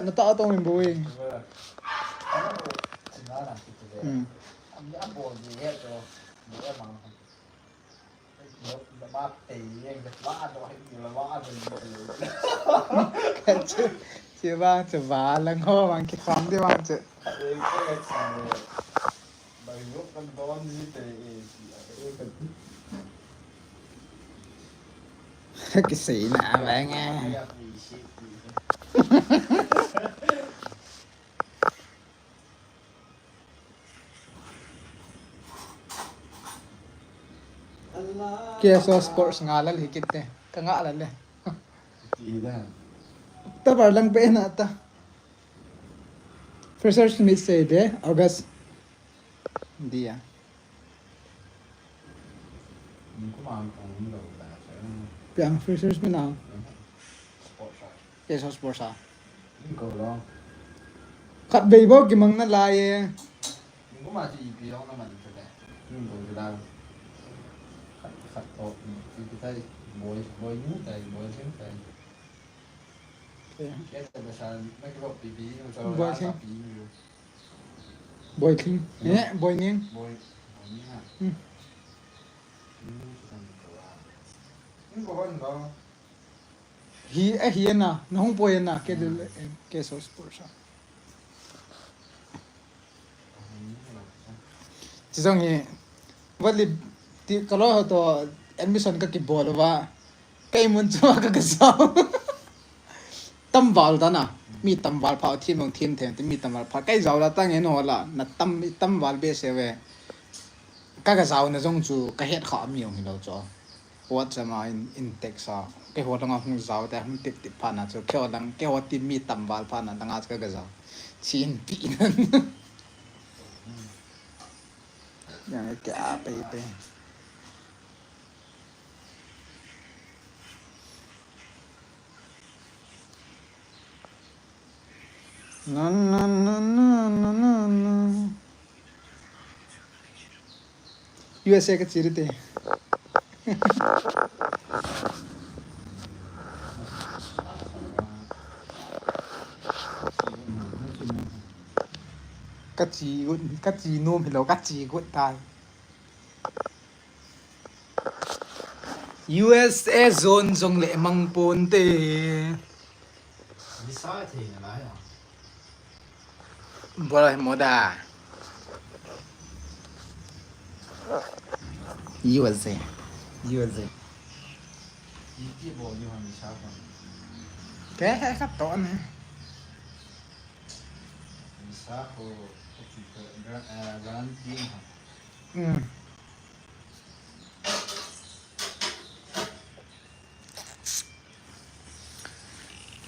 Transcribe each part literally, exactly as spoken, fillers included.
Na ta tong in boi. Hmm. Chi, chi ba, chi ba lang ho, mang ki kham di mang chi. Kisei na vang e. K S O Sports nga lal hi kit te. Ka nga lal le. Ti da. Ta bar lang pe na ta. Freshers meet sei de, August. Dia. Piang freshers meet na. Sports a. K S O Sports a. Khat vei bou kimang nalai e. Boi Thing. Boi Thing. Eh, Boi Ning. Hmm. Hi, eh, hi na, na hung poi na, ke de, eh, ke so sport sa. Chi jong hi, vali, ti ka lo ho to admission ka kibol uva. Kei mun chu ka ka sao. Tamval ta na. Mi tamval pha thim mong thim them, ti mi tamval pha. Kei jao la ta nge no la. Na tam, mi tamval be se ve. Ka ka jao na jong chu ka het kha mi ong hi lo chu. WhatsApp a in, in text a. Kei ho langa hung jao te hung tip tip pha na chu. Kei ho lang, kei ho ti mi tamval pha na langa chu ka ka jao. Chin pi na. Yang ke a pe pe. Na, na, na. U S A ka chi ri te. Ka chi gun, ka chi nom hi lo, ka chi gun tai. U S A zone jong le mang pon te. Visa thei na lai a. Bola moda. U S A. U S A. Iti bol ni han visa ko. Ke he ka to ne. Visa ko, ko ki ko, gra-, eh, guarantee na. Hmm.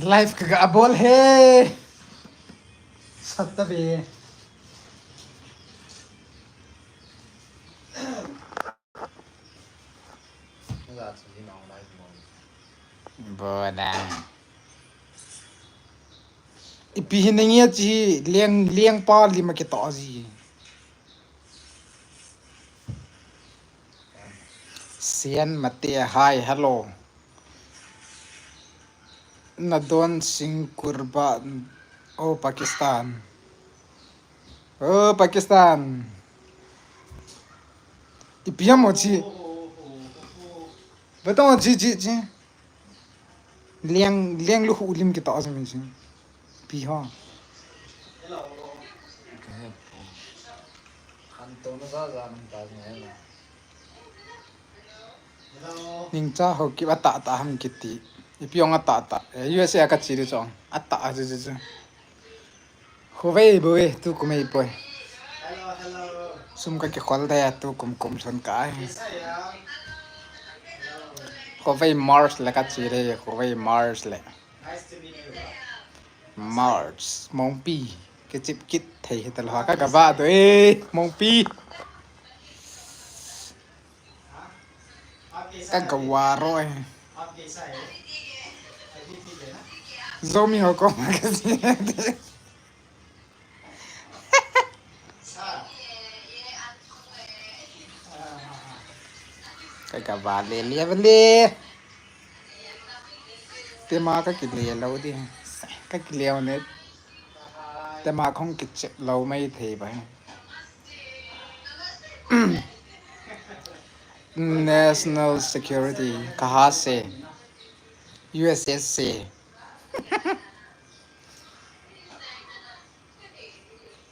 Live ka ga bol he. Sat ta be. Bola. Ipi hin nge chi leng, leng pa lima ke to ji. Sian Mate, hi, hello. Nadon Singh Kurba, oh, Pakistan. Oh, Pakistan. Ipi ham o chi. Betul, chi, chi, chi. Liang, liang lu hu lim kita asam chi. Pi ho. Hello. Kan to na sa sa nang ta na. Ningcha Haokip ata ata ham kiti. Ipi ong ata ata. Eh, U S A ka chi ri chong. Ata a chu chu chu. Khovei bou e, tukum ei poi. Sum ka kikhol da ya tukum kum son ka ai. Khovei Mars le ka chi ri, Khovei Mars le. Mars, Mongpi. Kichip kit thei hi ta lo ha ka ga va do e, Mongpi. Ka ga va ro e. Zomi ho ko ma ka si. Ka ga va le le va le. Te ma ka kile lo di. Ka kile ne. Tema khong kichep lou mai thei bai. National security kaha se. U S S se.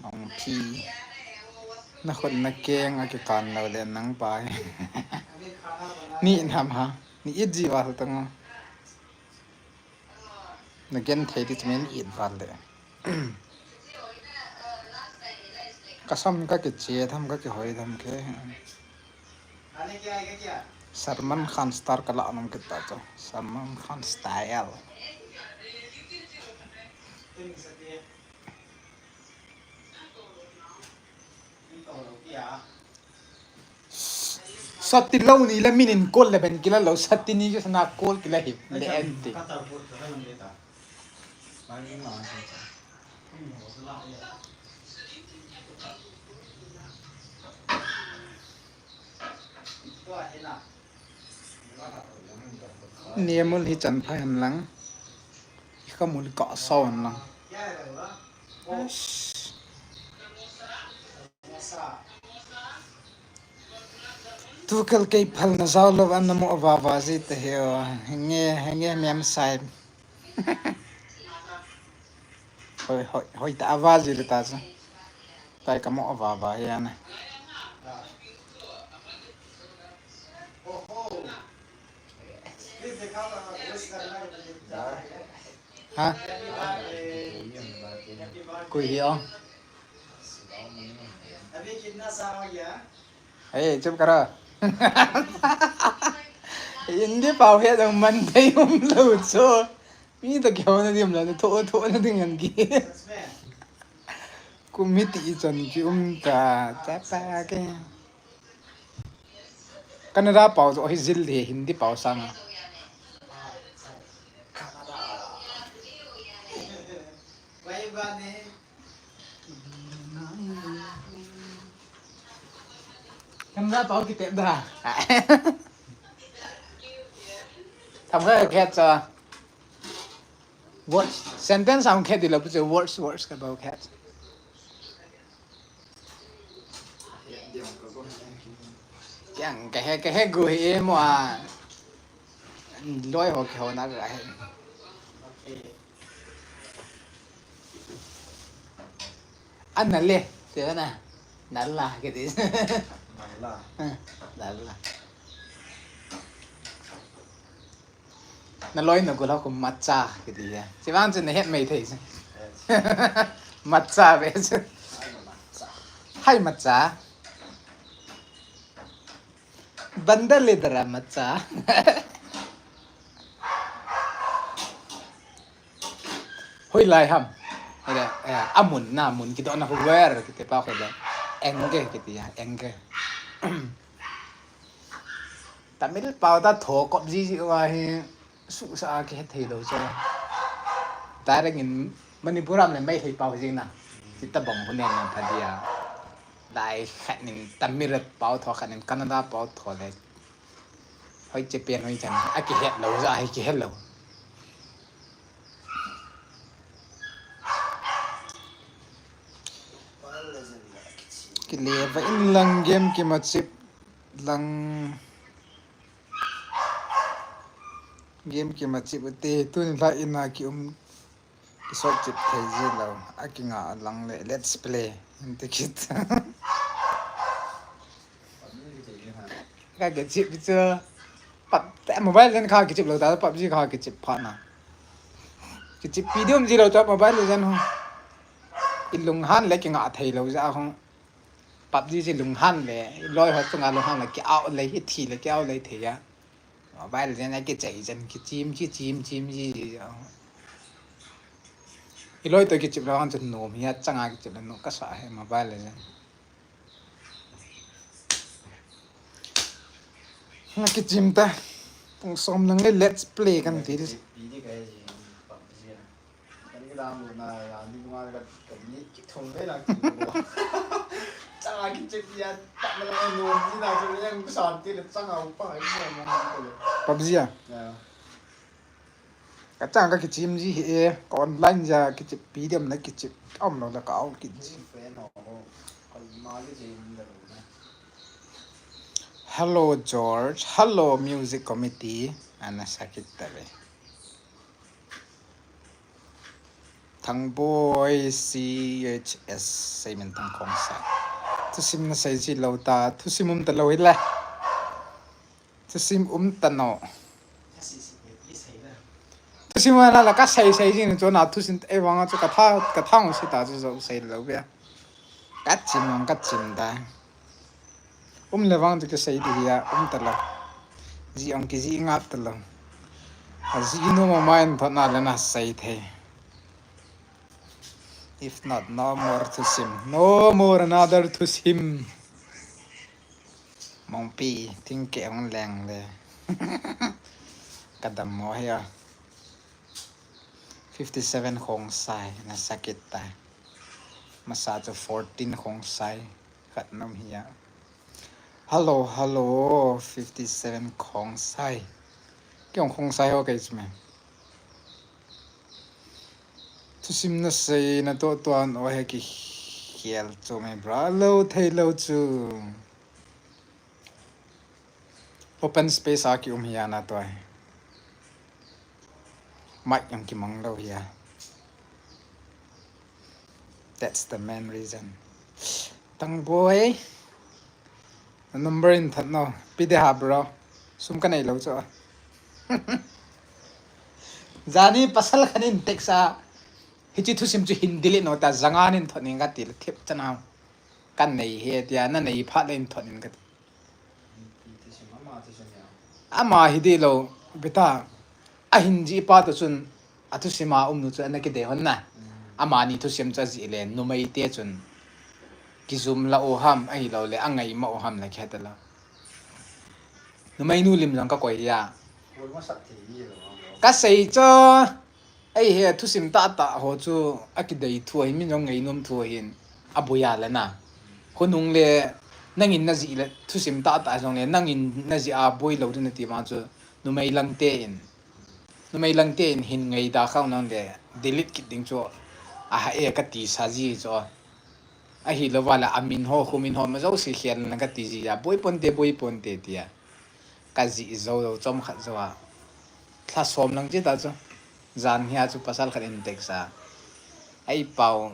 Ong phi. Na khut na keng a kikan lou le nang pai. Ni nam ha. Ni it ji val tang. Na gen thei ti chun in val le. Ka sam ka kiche tham ka kihoi tham ke. Salman Khan star ka la nom kita chu. Salman Khan style. Sati lou ni la minin kol le ben kila lou sati ni ju sana kol kila hi le enti. Nemul hi chan pha hen lang. Ikhamul ka saw hen lang. Eish. Tukel kei phal na zau lo an na mo va va ji te he o. Henge, henge mem sai. Hoi, hoi, hoi ta va ji le ta chu. Tai ka mo va va ya na. Ha? Koi hi o. Hey, chup karo. Hindi pao he dong man thei um lo chu. Mi to kyo na dim la to to na ding an ki. Committee chan ki um ta ta ta ke. Kannada pao chu hi jil le Hindi pao sang. Kannada pao ki te da. Tham ka khet cha. Words, sentence ang khet di lo pu che words, words ka pao khet. Kiang ka he, ka he gu hi mo a. Loi ho ki ho na ka he. An na le, te na. Nalla, ke ti. Nalla. Nalla. Na loi na gula ko macha, ke ti ya. Si vang chen na het mai thei. Macha ve. Hai macha. Banda le dara macha. Hoilai ham. Hoilai, eh, amun na mun kidoh na where kiti pa hoilai. Enge kiti ya, enge. Tamil pao ta tho kop ji ji wa hi su sa a kihe thei lo cho. Direct in Manipur am le mai thei pao ji na. Ti ta bang hu ne na pha dia. Lai khat nin Tamil pao tho khat nin Kannada pao tho le. Hoi che pen hoi chan. A kihet lo ja hi kihet lo. Kile va in lang game kimachip lang game kimachip te tun la ina ki um Kisot chip thei ji lo, a kinga lang le, let's play. Enti kit. Ka kichip chu. Pap, te mobile len kha kichip lo ta, PUBG kha kichip pha na. Kichip pi diom ji lo ta mobile len ho. I lunghan le kinga thei lo ja ho. PUBG ji lunghan le, loi ho chunga lunghan le ki out le, i thi le ki out le thei ya. Mobile Legend a kichai chan kichim, kichim, chim, chi, chi, chi. I loi to kichip lo ang chun nom hi a changa kichip lo nom kasa he Mobile Legend. Na kichim ta. Pung som nang le let's play kan ti. Pi di ka he ji, PUBG a. Kan ki dam lo na ya, ni bunga ka, kan ni ki thum ve na ki lo. Changa kichip ya, ta ma la no ni na chu yang ku san ti le changa u pa ai mo mo ko le. PUBG a? Ya. Kachang ka kichim ji hi e, ka online ja kichip pi dem na kichip. Ka um lo la ka out kit ji. Hello George, hello music committee. Ana sakit tabe. Thangboi C H S, seimen tang khong sa. Thusim na sei ji lo ta, thusim um ta lo hi le. Thusim um ta no. Thusim na la ka sei sei jing chu na thusim e vang chu ka tha ka thang si ta chu jo sei lo bia. Ka chim ang ka chim ta. Um le vang chu ka sei ti ya um ta lo. Ji ang ki ji ngap ta lo. A ji no ma mai thot na le na sei thei. If not, no more thusim. No more another thusim. Mongpi, thingkeh hung leng le. Ka dammo hi a. Fifty seven khong sai, na sakit ta. Masa chu fourteen khong sai. Khat nom hi a. Hello, hello, fifty seven khong sai. Kei hong khong sai ho kei chu me. Thusim na sei na to tuan o he ki khel chu me bra lo thei lo chu. Open space a ki um hi a na to ai. Mic ang ki mang lo hi a. That's the main reason. Tang boy. Number in that no. Pi de ha bro. Sum ka nei lo chu. Jani pasal khan in text a. Hichi thusim chu hin delete no ta janga nin thot ning ka ti le thip chana. Kan nei he tia na nei phat le in thot ning ka ti. Ama hi di lo beta. A hin ji pa to chun a thusim a um nu chu ana ki de hon na. Ama ni thusim chu a ji le numei te chun. Ki zum la o ham a hi lo le a ngai ma o ham la khe ta la. Numei nu lim jong ka koi ya. Ka sei cho. Ei he thusim tah tah ho chu a ki dei thu ahin, min jong ngei nom thu ahin, a boi a le na. Khonung le, nangin na ji le, thusim tah tah jong le, nangin na ji a boi lo ding na ti vang chu, numei lang te in. Numei lang te in hin ngei da khang nang le, delete kit ding chu, a ha e ka ti sa ji chu. A hi lo va le, a min ho, khu min ho, ma jo si khel na ka ti ji a, boi pon te, boi pon te ti a. Ka ji zo zo, chom khat zo a. Thla som lang chi ta chu. Jan hia chu pasal khat in text a. Ei pau,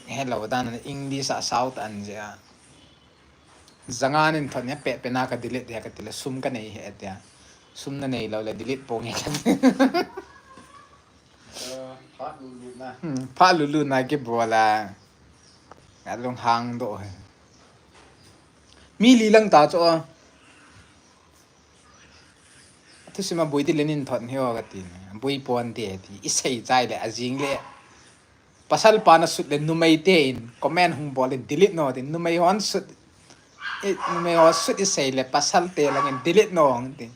he lo dan English a south an je a. Janga nin thon ya pe pe na ka delete dia ka ti le sum ka nei he tia. Sum na nei lo le delete pong he ka ti. Phat lulu na. Hmm, phat lulu na ki bol a. Ka lunghang doh he. Mi li lang ta chu a. Thusim a boi ti le nin thon hi o ka ti. Boi pon te ti. I sei chai le a jing le. Pasal pa na sut le numei te in comment hung bol in delete no ti. Numei hon sut. I, numei hon sut i sei le pasal te lang in delete no hung ti.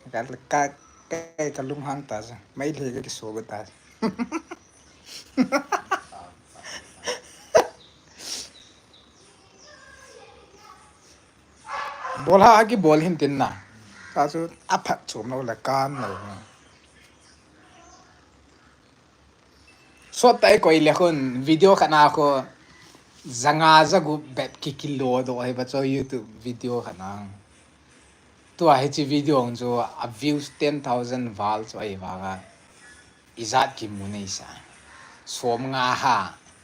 Ka, ka, ka, ka lunghang ta sa. Mai le ka ki so ta sa. Bol ha ki bol hin tin na. Ka chu a phat chom lo le kan lo. Sot tai koi le khun video khat na khu janga jagu bep ki kilo do he ba cho YouTube video khat na. Tua hichi video ang chu a views ten thousand val chu ai va ga. Ijat ki mu nei sa. Som nga ha.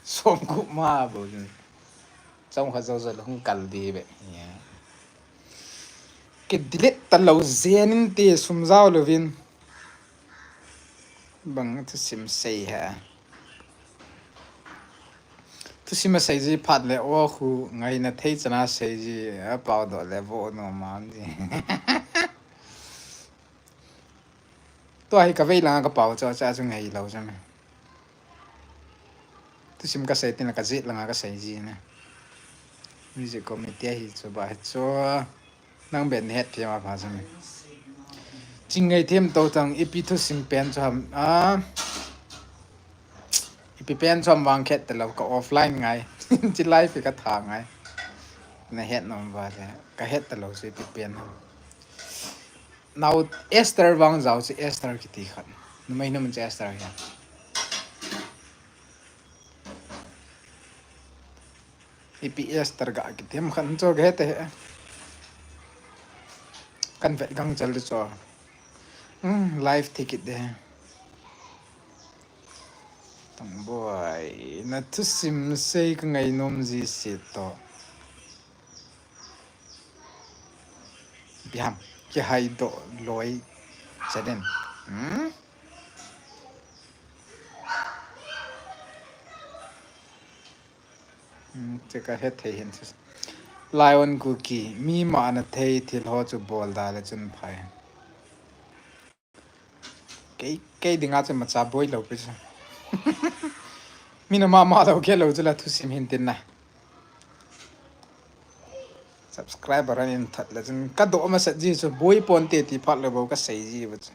Som ku ma bo. Chong kha zo zo hung kal di be. Ya. Ki delete ta lo zen in ti sum zau lo vin. Bang thusim sei ha. Thusim a sei ji phat le o khu ngai na thei chana sei ji a pau do le vo no man ji. Tua hi ka vei langa ka pau cho cha chu ngai lo cha me. Thusim ka sei tin la ka jet langa ka sei ji na. Music committee hi chu ba hi chu. Nang ben het thiam a pha sami. Ching ngai thiam to tang ipi thusim pen chu ham a. Ipi pen chu ham vang khet ta lo ka offline ngai. Chi live ka tha ngai. Na het nom va le. Ka het ta lo se ipi pen ham. Nao Esther vang jao chu Esther kiti khat. Numei num chu Esther hi. Ipi Esther ga kiti ham khat chu ga he te he. Kan vet gang chal de chu. Hmm, live ticket de. Tangboi, na thusim sei ka ngainom ji si to. Biham, kihaidoh loi chaden. Hmm? Hmm, che ka he thei hin chu. Lion Kuki, mi ma na thei thil ho chu bol da le chun phai. Kei, kei dinga chu macha boi lou pi chu. Mina mama lou kei lou chu la thusim hin tin na. Subscriber an in that le chun ka doh masat ji chu boi ponte ti phat lou bou ka sei ji bou chu.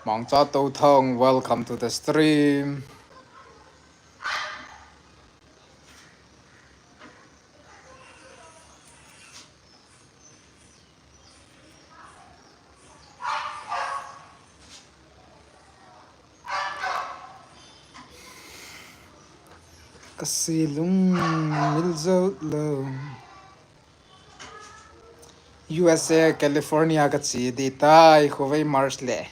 Mangcha Touthang, welcome to the stream. Ka silung mil jou lou. U S A, California ka che di tai, khovei March le.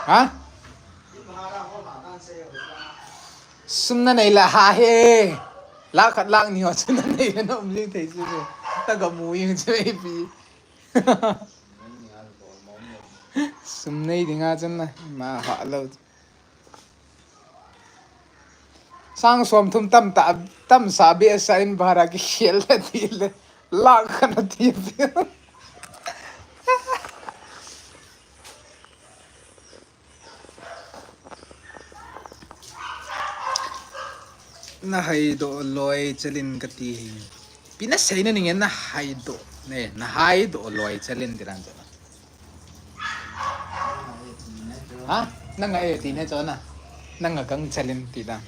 Ha? Sum na nei la ha he. Lakh khat lakh ni ho chu na nei la na um jing thei chu. Ta ga mu jing chu ipi. Sum nei dinga chun na ma ha lou. Sang som thum tam ta, tam sa be sa in bara ki khel le ti le. Lakh khat na ti. Na haidoh loi chalin ka ti hi. Pi na sei na ning e na haidoh. Ne, na haidoh loi chalin ti dan chu. Ha? Nanga e ti ne chu na. Nanga kang chalin ti dan.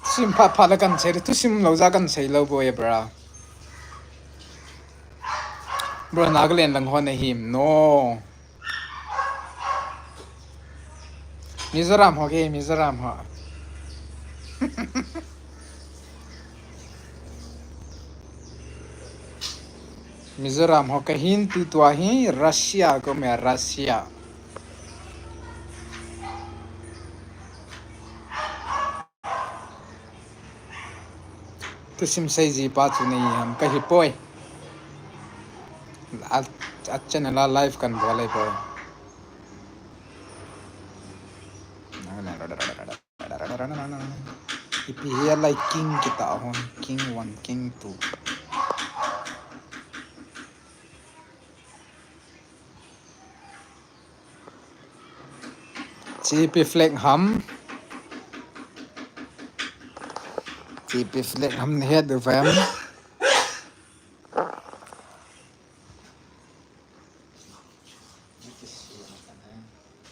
Sim pha pha la kan sei, thusim lou ja kan sei lou boi bra. Bro, Nagaland lang ho na him no. Mizoram ho ke, Mizoram ho. Mizoram ho ka hin tu tua hi Russia ko me Russia. Thusim sei ji pa chu nei ham ka hi poi. A, a channel a live kan bol ai poi. Ipi hi a lai king kita hon, king one, king two. Chipi flag ham. Chipi flag ham ni het du fam.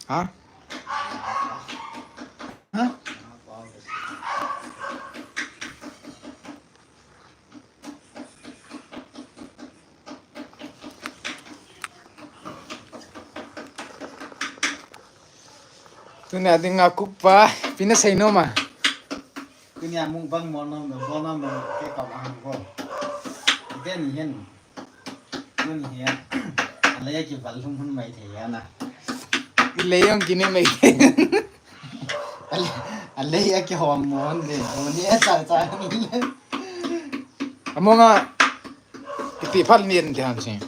Ha? Ha? Tuni a dinga kupa, pi na sei nom a. Tuni a mukbang mo nom, mo nom, mo ke ka ang ko. Den yen. Tuni he. Alei a kival lhum hun mai thei a na. Lei ang kini mai thei. Alei, alei a kihom mo hon de. Mo ni a cha cha. Amonga. Ipi phal ni en ti han si.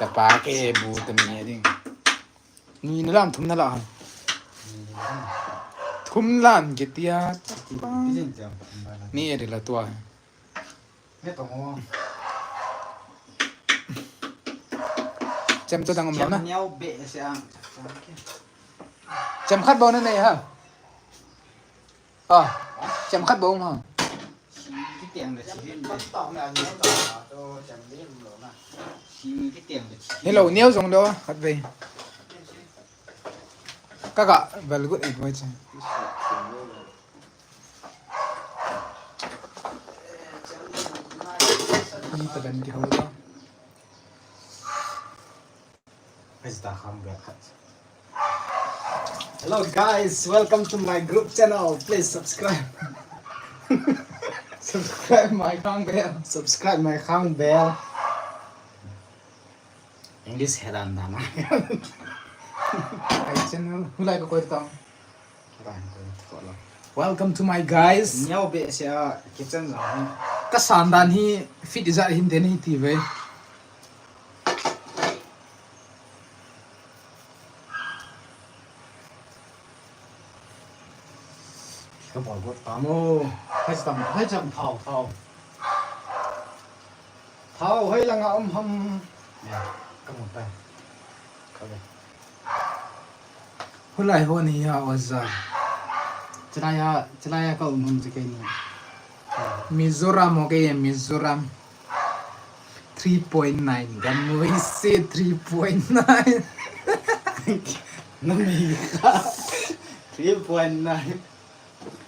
Tapa ke bu tami ding. Ni na lam thum na la. Thum lan ke tia. Ni e de la tua. Chem to dang um lo na. Chem khat bou na nei ha. A, chem khat bou um ha. Hello, neo jong do, khat vei. Kaka, very good, eh, boy, chang. Ni ta ben ki ho ta. Hello guys, welcome to my group channel. Please subscribe. Subscribe my khang bell. Subscribe my khang bell. English hedan dana. Ai channel, hulai ka koi tang. Welcome to my guys. Niau be se a kitchen jong. Ka san dan hi fit ijat hin te ni ti ve. Ka bol bol ta mo. Hai tam, hai tam thao, thao. Thao hoi langa um ham. Ya, ka mu ta. Ka ve. Hulai ho ni ya oza. Chilai ya, chilai ya ka um ham chi kei ni. Mizoram ho kei ya Mizoram. Three point nine. Gamui se three point nine. Nami ka. Three point nine.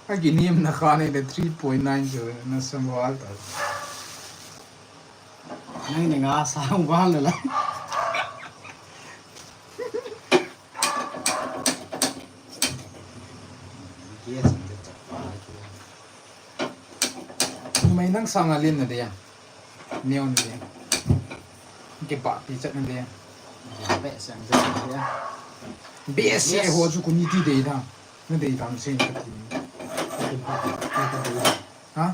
Aki nim na kha nei le three point nine jo na sam wal ta. Nang ne nga sang wal la. Mai nang sang alin na dia. Neo na dia. Ke ba pi chat na dia. Be sang dia. Be se ho chu ku ni ti dei da. Na dei tam se ka ti. Ha?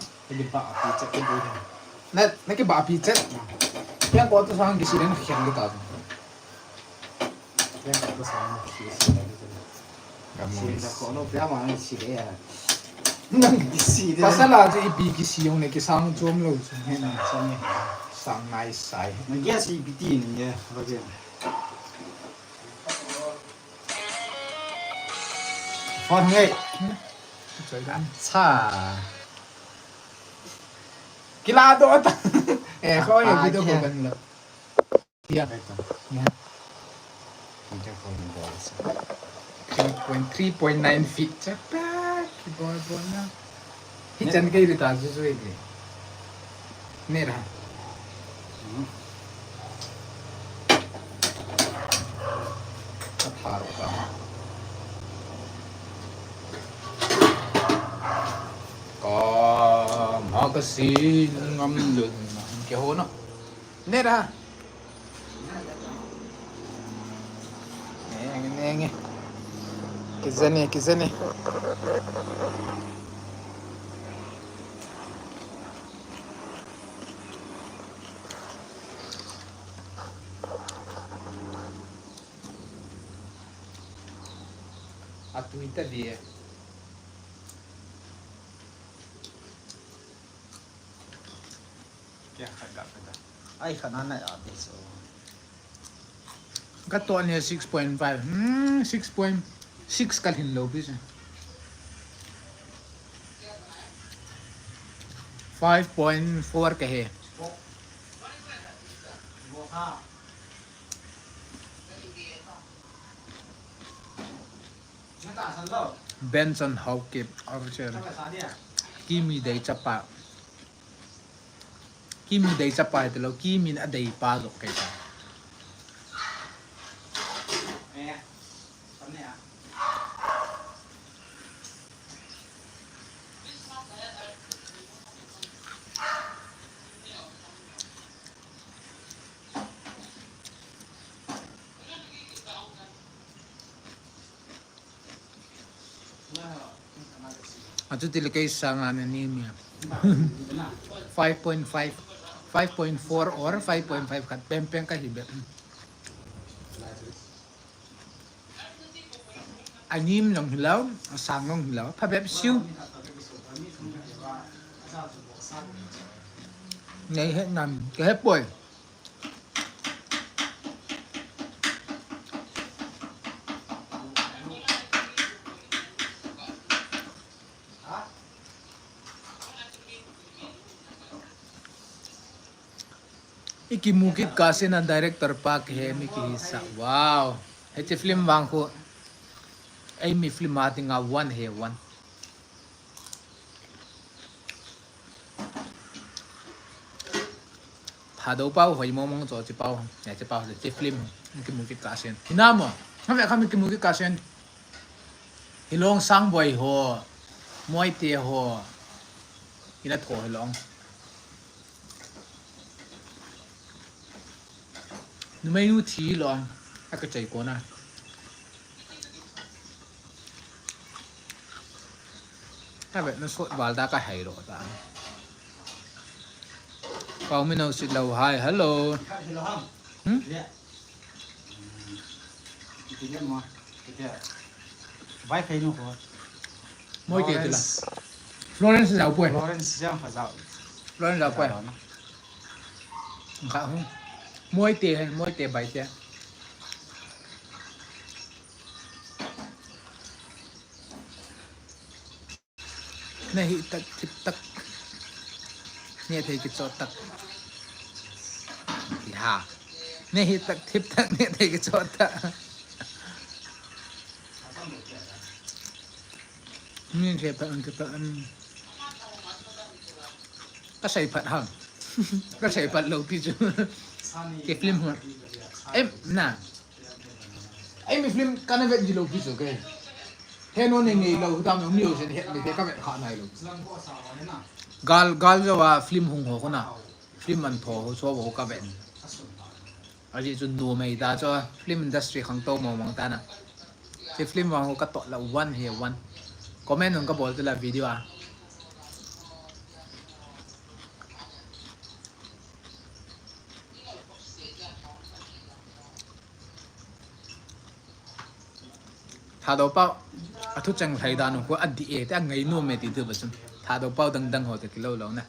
Na, na ke ba pi chat. Yang ko tu sang kisi dan khian kita. Yang ko tu sang kisi. Kamu. Sila ko no pia ma ni si de ya. Nang kisi de. Pasal a chu ipi kisi jong le kisang chom lou chu. He na chom ni. Sang nai sai. Na gas ipi ti ni ya. Ba ke. Phone ngai. Cha. Kila do ta. Eh, ko ye video ko ban lo. Ya. Ya. Three point, three point nine feet. Cha pa, ki bol bol na. Hichan kei rita ju ju ni. Nera. Ka tharo ka. Ka ma ka si ngam lun ke ho no. Nera. Nenge, nenge. Kizani, kizani. Atui ta dia. Kya khat ga khat ga. Ai khat na na ya te so. Ka to ne six point five. Hmm, six point six ka lhin lo pi se. Five point four ka he. Benson Haokip official. Kimi dei chapa. Kimi dei chapa ti lo, Kimi a dei pa lo kei ta. Achuti le kei sang a na ni mi. Five point five, five point four or five point five khat peng peng ka hi be. A nim jong hilou, a sang jong hilou, pha bep siu. Nei he nam, ke he poi. I kimu kit kah seh na director pa kihe mi kihi sa. Wow. Hiche film vang khu. Eimi film a dinga one he one. Thadou pau hoi mong mong chu chi pau. Ya chi pau chi film. Kimu kit kah sen. Hina mo. Hame kha mi kimu kit kah sen. Hilong Sangboi ho. Moite ho. Ila tho hilong. Numei nu thi lo, a ka chai kona. A vet na sot val da ka hai lo ta. Pau mi nau sit lo hai, hello. Hello, ham. Hmm? Yeah. Iti dia mo, iti dia. Vai kai nu ko. Moi ke tila. Lawrence. Lawrence Zau poi. Lawrence Zau poi. Lawrence Zau poi. Zau na. Kha hu. Moite hai, moite baite. Nahi tak, thip tak. Neh thei kicho tak. Ti ha. Nahi tak, thip tak, neh thei kicho tak. Min se pa ang ke pa ang. Ka sai phat ham. Ka sai phat lo pi chu. Ke film ho. Em, na. Eimi film kana vet ji lo pi chu ke. He no ne ngei lo, tam no mi lo sen het mi te ka vet kha nai lo. Gal, gal jo a film hung ho kona. Film man tho ho so ho ka vet. Aji chu nu mei ta chu film industry khang to mo mang ta na. Che film vang ho ka to la one he one. Comment hung ka bol te la video a. Thadou pau, a thu chang lhai dan u khu a di e, te a ngai nom e ti thu ba chun. Thadou pau dang dang ho te kilou lou na.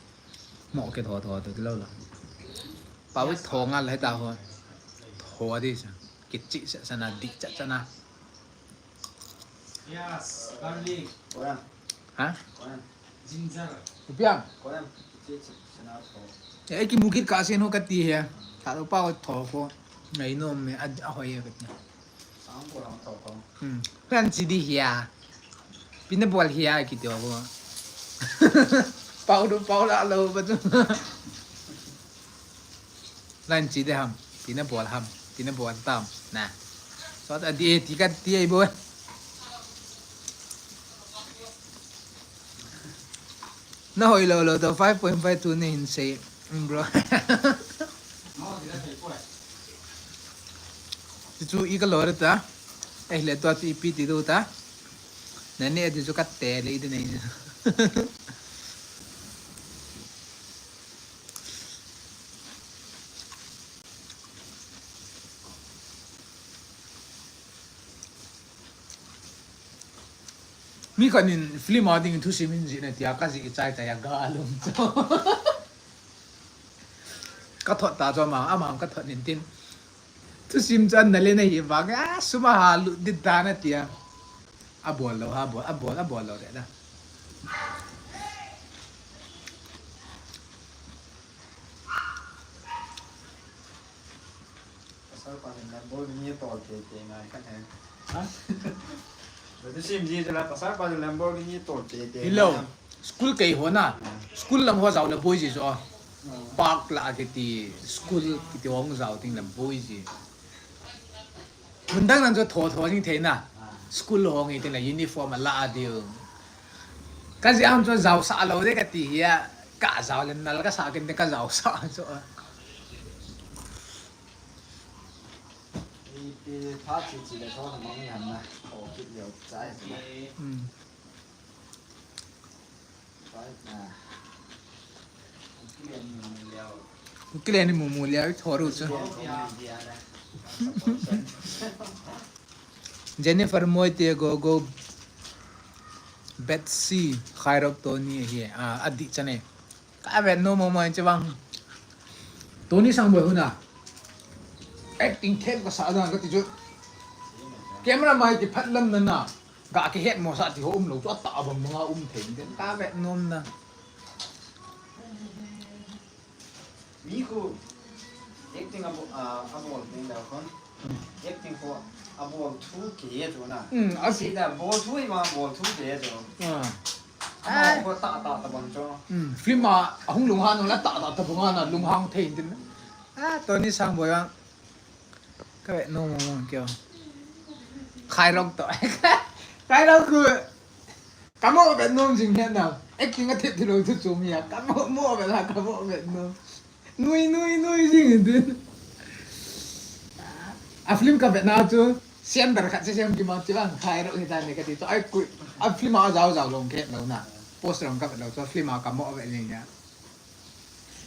Mo ke tho tho te kilou lou. Pau i tho ngal lhai ta ho. Tho a di sa. Kichi sa sa na di cha cha na. Yes, garlic. Korean. Ha? Korean. Ginger. Ipiang. Korean. Chi, chi, chi na tho. Eh, ki mukit ka sen ho ka ti he. Thadou pau tho ko. Ngai nom me a, a hoi he ka ti. Sang ko lang tho ko. Hmm. Kan chi di hia. Pina bol hia ki ti ho. Pau du pau la lo ba tu. Line chi de ham, tina bol ham, tina bol tam, na. Sot a di e, ti ka ti e bo. Na hoi lo lo to five point five two ne hin sei, mm, bro. Ti chu i ka lo re ta. Eh, le to ti pi ti do ta. Na ne ti chu ka te le i de ne. Mi khat in film a ding thusim in jih na tia ka jih chai chai a ga lum chu. Ka thot ta chu ama, ama ka thot nin tin. Thusim chu an na le na hi vang a, sum a ha lut dit dan a tia. A bol lo, a bol, a bol, a bol lo de da. Pasal pa in Lamborghini tol te te ngai khat he. Ha? Ba tu sim ji la pasal pa in Lamborghini tol te te. Hello. Ngai. School kei ho na. Hmm. School lang ho jao le boi ji jo. Hmm. Park la kiti school kiti hong jao ting le boi ji. Mun dang nan chu tho tho jing thei na. Ah. School ho nge te la uniform a la a diu. Ka jih ham chu jao sa lo de ka ti hi a. Ka jao le nal ka sa ken de ka jao sa chu. Ipi pha chi chi le tho na mang ni ham na. Tho kit leo chai na. Hmm. Kuki le ni mumu leo i tho ru chu. Jennifer Moite go go. Betsy Khairok Tony hi a, a di chane. Ka vet nom mo mo che bang. Tony Sangboi huna. Acting them ka sa dan ka ti chu. Camera mai ti phat lam na na. Ga kihet mo sa ti ho um lo chu, a ta bang bang a um thei den ka vet nom na. Mi khu acting a bo-, a, a bol ding da khon. Acting ko abol thu ke ye chu na. Hmm, a si da bol thu ma bol thu ke ye chu. Ah. Ama ko ta ta ta bang chu. Hmm, film a hung lung han la ta ta ta bang na lung hang thei din. Ah, Tony Sangboi a. Ka ve nom mo kyo. Khai rong to. Khai rong ku. Ka mo ve nom jing he na. Acting a thip thilo thu chu mi a. Ka mo mo ve la ka mo ve nom. Nui, nui, nui, jing din. A film ka ve na chu, sian dar khat se sian ki ma chu ang khai ro hita ne ka ti chu. Ai ku, a film a jao jao long ke lo na. Post long ka ve lo chu, film a ka mo ve ling ya.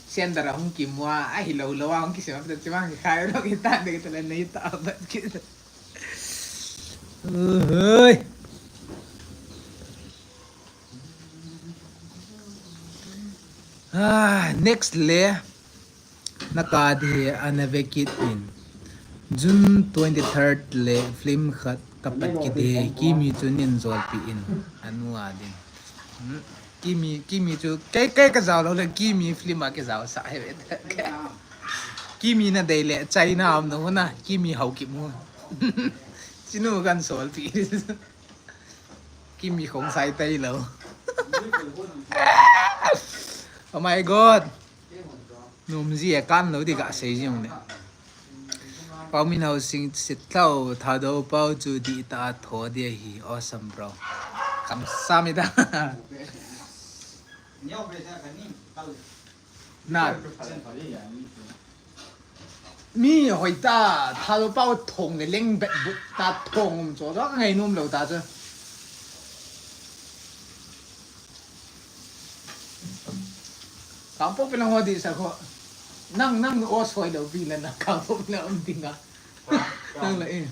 Sian dar hung ki mo a, a hi lo lo a hung ki se ma chu mang khai ro hita ne ka ti le nei ta ba ki. Oi. Ah, next le. Na ka di he ana ve kit in. June twenty-third le film khat ka pat kit he Kimi chu nin jol pi in. Anu a din. Hmm. Kimi, Kimi chu kai kai ka jao lo le Kimi film a ke jao sa he ve. Kimi na dei le China am no na Kimi hau ki mu. Chinu kan sol pi. Kimi khong sai tai lo. Oh my God. Num ji e kan lo di ka sei ji ne. Pau Min Hau sing sit tau Thadou Pau chu di ta tho di hi awesome bro. Kam sa mi da. Na. Mi hoi ta, Thadou Pau thong le leng bet bu ta thong um cho, cho ka ngai num lo ta cho. Kang po pe lang ho di sa ko. Nang, nang o soi lo bi na na kang po pe lang um ding a. Nang la e.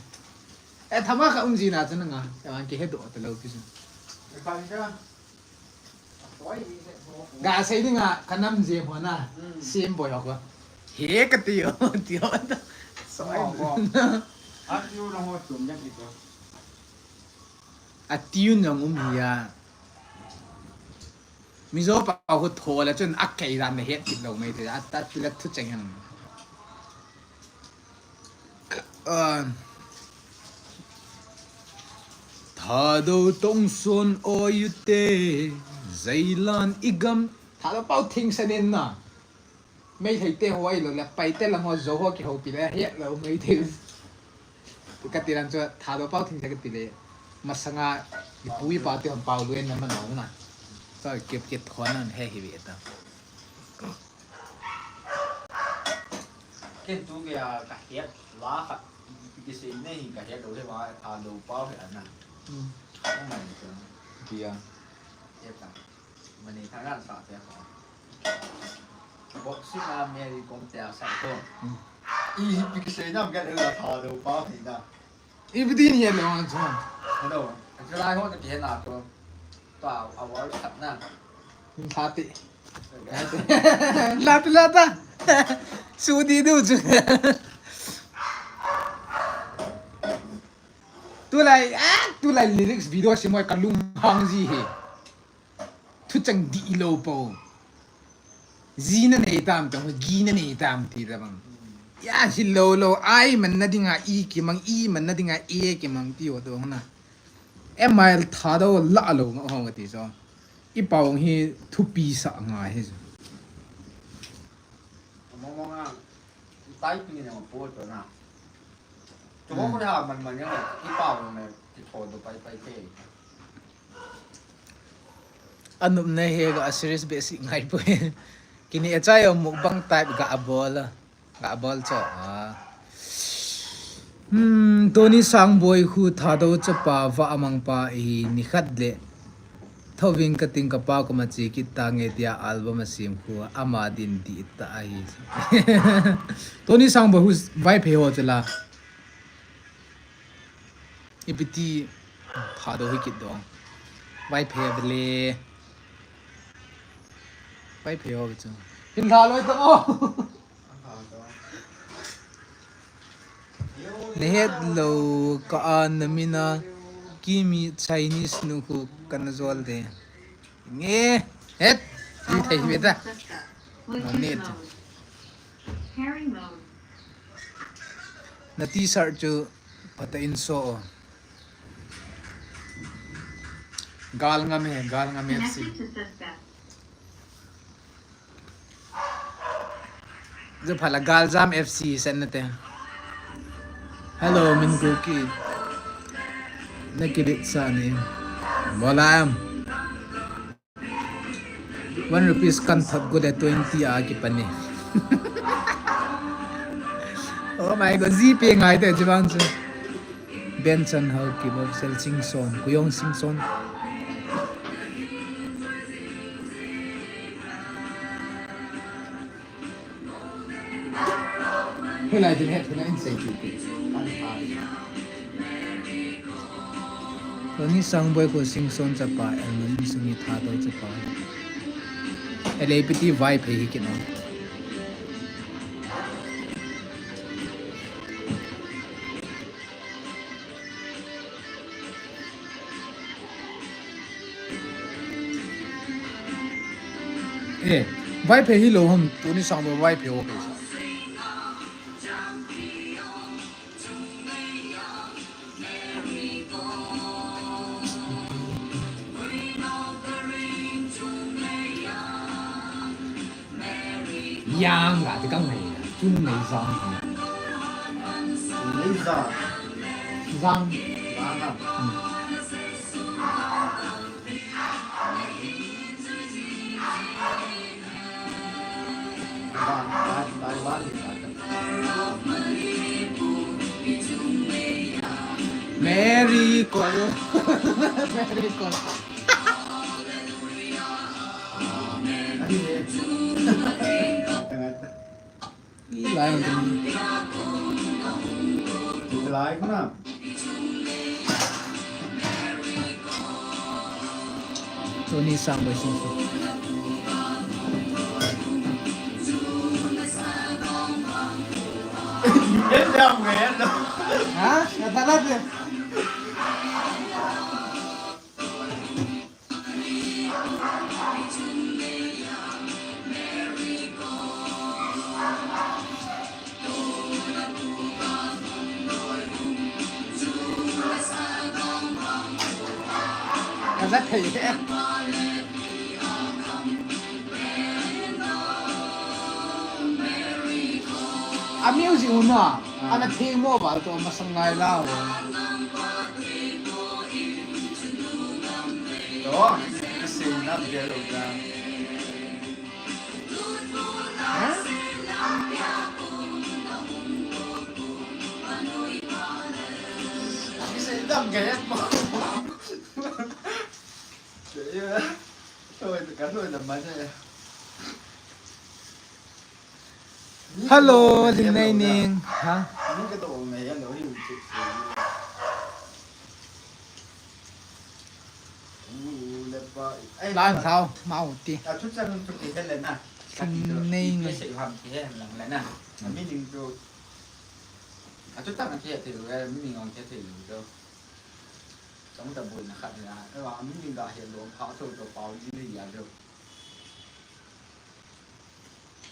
E thama ka um ji na cho nang a. Ka ki he do ta lo bi so. Ga sei ding a ka nam je ho na. Sim boi ho ko. He ka ti o, ti o. Soi. A ti u na ho tum ya ki ko. A tune jong um hi a. Mizo pa ho tho la chun a kei dan na het kit lo mai te a ta ti la thu cheng hang. Ah. Thadou tong son o yu te zailan igam. Thadou Pau thing sa nen na. Mei thei te ho ai lo le pai te lang ho zo ho ki ho pi le he lo mei thei. Ka ti ran chu Thadou Pau thing sa ka ti le. Masanga i pu i pa te hon pau luen na man lo na. Sa kep kep thon nan he hi ve ta. Ken tu ke a ka het la kha ki se ne hi ka het lo le ma Thadou Pau he ana. Hmm. Oh my God. Dia. He ta. Mane thang ran sa te ko. Boxing a Mary Kom te a sa ko. Hmm. I hi pi ki se nam ka le la Thadou Pau he na. I bi din he lo an so. Hello. Ka lai ho ta ki he na ko. Ta a wa khat na. Lati. Lati lata. Su di du chu. Tulai, ah, tulai lyrics video si moi ka lung hang ji he. Thu chang di lo po. Ji na nei tam tong, gi na nei tam ti da bang. Ya si lo lo, ai man na dinga i ki mang, i man na dinga e ki mang ti o tong na. E mail Thadou la lo nga hong ti so. I pau hi thupi sa nga hi. Mama nga, tai pi ne po to na. To ko ha man man ya, i pau ne, ti tho do pai pai te. Anup na he ga a serious be si ngai po. Kini a chai o mukbang type ga a bol. Ga bol cho. Ah. Hmm, Tony Sangboi khu Thadou chapa va amang pa hi ni khat le. Thoving ka ting ka pa ko ma chi kit ta nge tia album a sim khu ama din di ta ahi. Tony Sangboi khu Vaiphei ho chula. Ipiti Thadou hi kit dong. Vaiphei vele. Vaiphei ho chu. Hin tha loi ta o. Nehet lo ka a namina Kimi Chinese nu khu kana jol de. Nge het. Di thei hi ta. Net. Na T-shirt chu phatah in so. Gal ngam he, gal ngam F C. Ju phala Galjam F C sen nate. Hello, min Kuki. Na kirit sa ni. Bola em. One rupees kan thot go le twenty a kipani. Oh my God, GPay ngai te chibang chu. Benson Haokip, Sel Singson, Kuyong Singson. Hoilai din het na in sei tu tu. Tony Sangboi ko Singson chapa, Elman Sumi Thadou chapa. L A P T Vaiphei hi kina. Eh, Vaiphei hi lo ham, Tony Sangboi Vaiphei ho kaisa. Yang ga ti kang nei, chun nei zang. Nei zang. Zang. Zang a. Hmm. Mary Kol. Mary Kol. Lai ang tuni. Lai ko na. Tony Sangboi Singson. Ha? Kata na. Ka za thei e. A music u na, ana thei mo ba to masang ngai la o. To, kasi na belo na. Hello, Jingneining. Ha? Lan sao, mau ti. Nei. Mi ning tu. A tu tang a kia thei lo, mi ning ong kia thei lo. Chong ta boi na khat na. E wa mi ning ga he lo pha tho to pau ji le ya lo.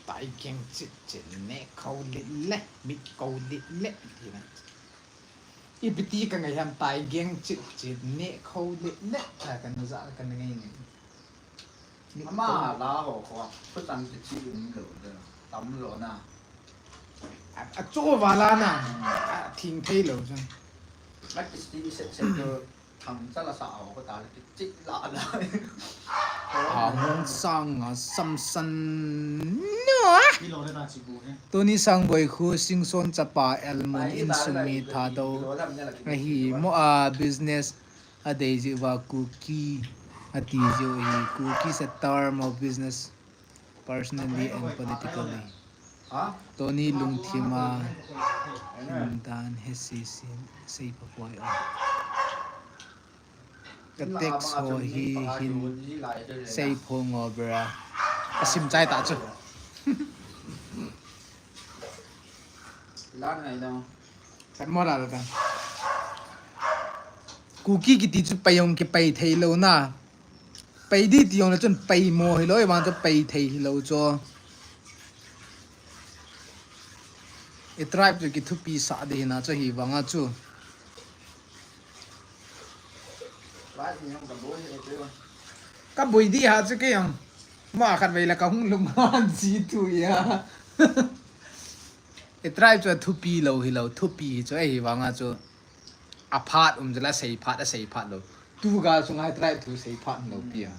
Tai keng chit chit ne khau lit le, mit khau lit le, ti na. Ipi ti ka ngai ham tai geng chit chit ne khau le le ta ka na za ka na ngai ngai. Ama la ho kho, khu tang chit chit um lo de, tam lo na. A, a cho va la na, a thing thei lo chun. A kisti set set to thang cha la sa ho kho ta le chit la la. A hong sang a sam san no. Tony Sangboi khu Singson chapa Elmun in sum mi tha do. Ahi mo a business a dei ji va Kuki a ti ji hi Kuki is a term of business personally and politically. Tony lungthim a dan he si sin sei pa poi a. Ka text ho hi hin sei phong o bra. A sim chai ta chu. Lan ngai dong. Chat mo ra ta. Kuki kiti chu pai ong ki pai thei lo na. Pai di ti ong le chun pai mo hi lo, i vang chu pai thei hi lo chu. I tribe chu kithupi sah ding hina chu hi vanga chu. Ka boi di ha chu kei ang. Ma khat vei la ka hung lum han ji tu ya. I tribe chu thupi lo hi lo, thupi hi chu ahi vanga chu. A phat um chu la sei phat, a sei phat lo. Tu gal sunga i tribe thu sei phat lo pi a.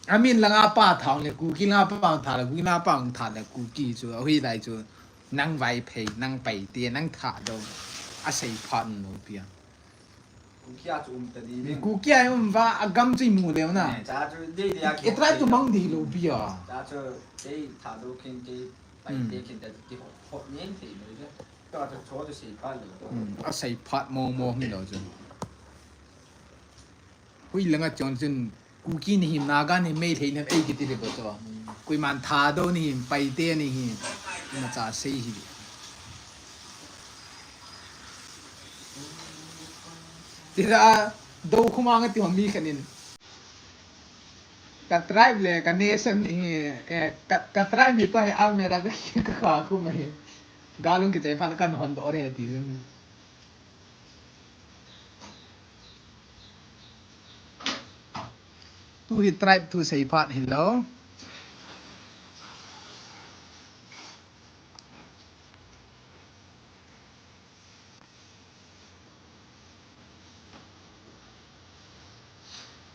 Amin langa pa thang le Kuki, langa pa thang le Kuki, langa pa thang le Kuki chu, ahi lai chu, nang Vaiphei, nang Paite, nang Thadou, a sei phat lo pi a. Kuki a chu um ta di. Kuki a um va, a gam chu i mu leu na. Eh, cha chu dei dei a. E try chu mang di lo pi a. Cha chu dei Thadou khin dei Paite khin ta ti hot, hot ngen thei lo de. Cha chu cho chu sei phat lo. Hmm, a sei phat mo mo hi lo chu. Hui langa chon chun Kuki ni him, Naga ni him, Meitei ni him, ei kiti le bo cho. Koiman Thadou ni him, Paite ni him. Ima cha sei hi. Tira do khuma nga ti hom mi khanin. Ka tribe le ka nation ni hi, eh, ka, ka tribe ni pa hi Almera ka ka ka kuma hi. Galung ki chai phan kan hon do re ti. Tu hi tribe thu sei phat hi lo.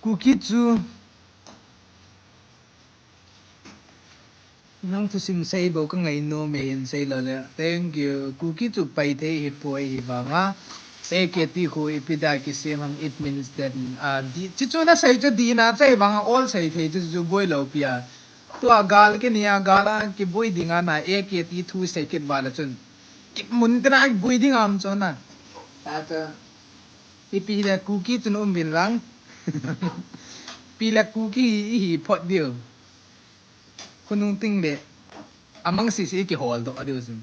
Kuki chu nang thusim sei bou ka ngai nom e, hin sei lo le. Thank you. Kuki chu Paite hi poi hi vanga. A K T khu ipi da kisem ham, it means that, ah, di, chi chu na sei chu di na sei vanga all sei thei chu chu boi lo pi a. Tua gal ki ni a gal a kiboi ding a na A K T thu sei kit ba la chun. Ki mun te na boi ding am chu na. Ta ta. Ipi le Kuki chun um vin lang. Pi le Kuki hi, hi phot diu. Khonung ting le. Amang si si ki hol do diu sin.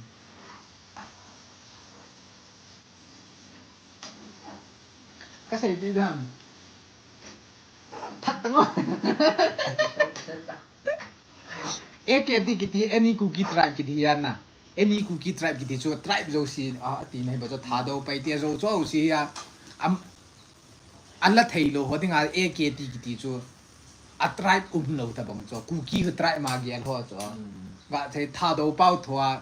Ka sei ti dam. That tang. A K T kiti, any Kuki tribe kiti hi a na. Any Kuki tribe kiti chu tribe jouse a, ati na hi ba chu Thadou Paite jou jouse hi a. Am, an la thei lo ho dinga A K T kiti chu a tribe um lo ta bang chu. Kuki ka tribe ma gel ho chu. Mm. Ga thei Thadou Pau Tho a.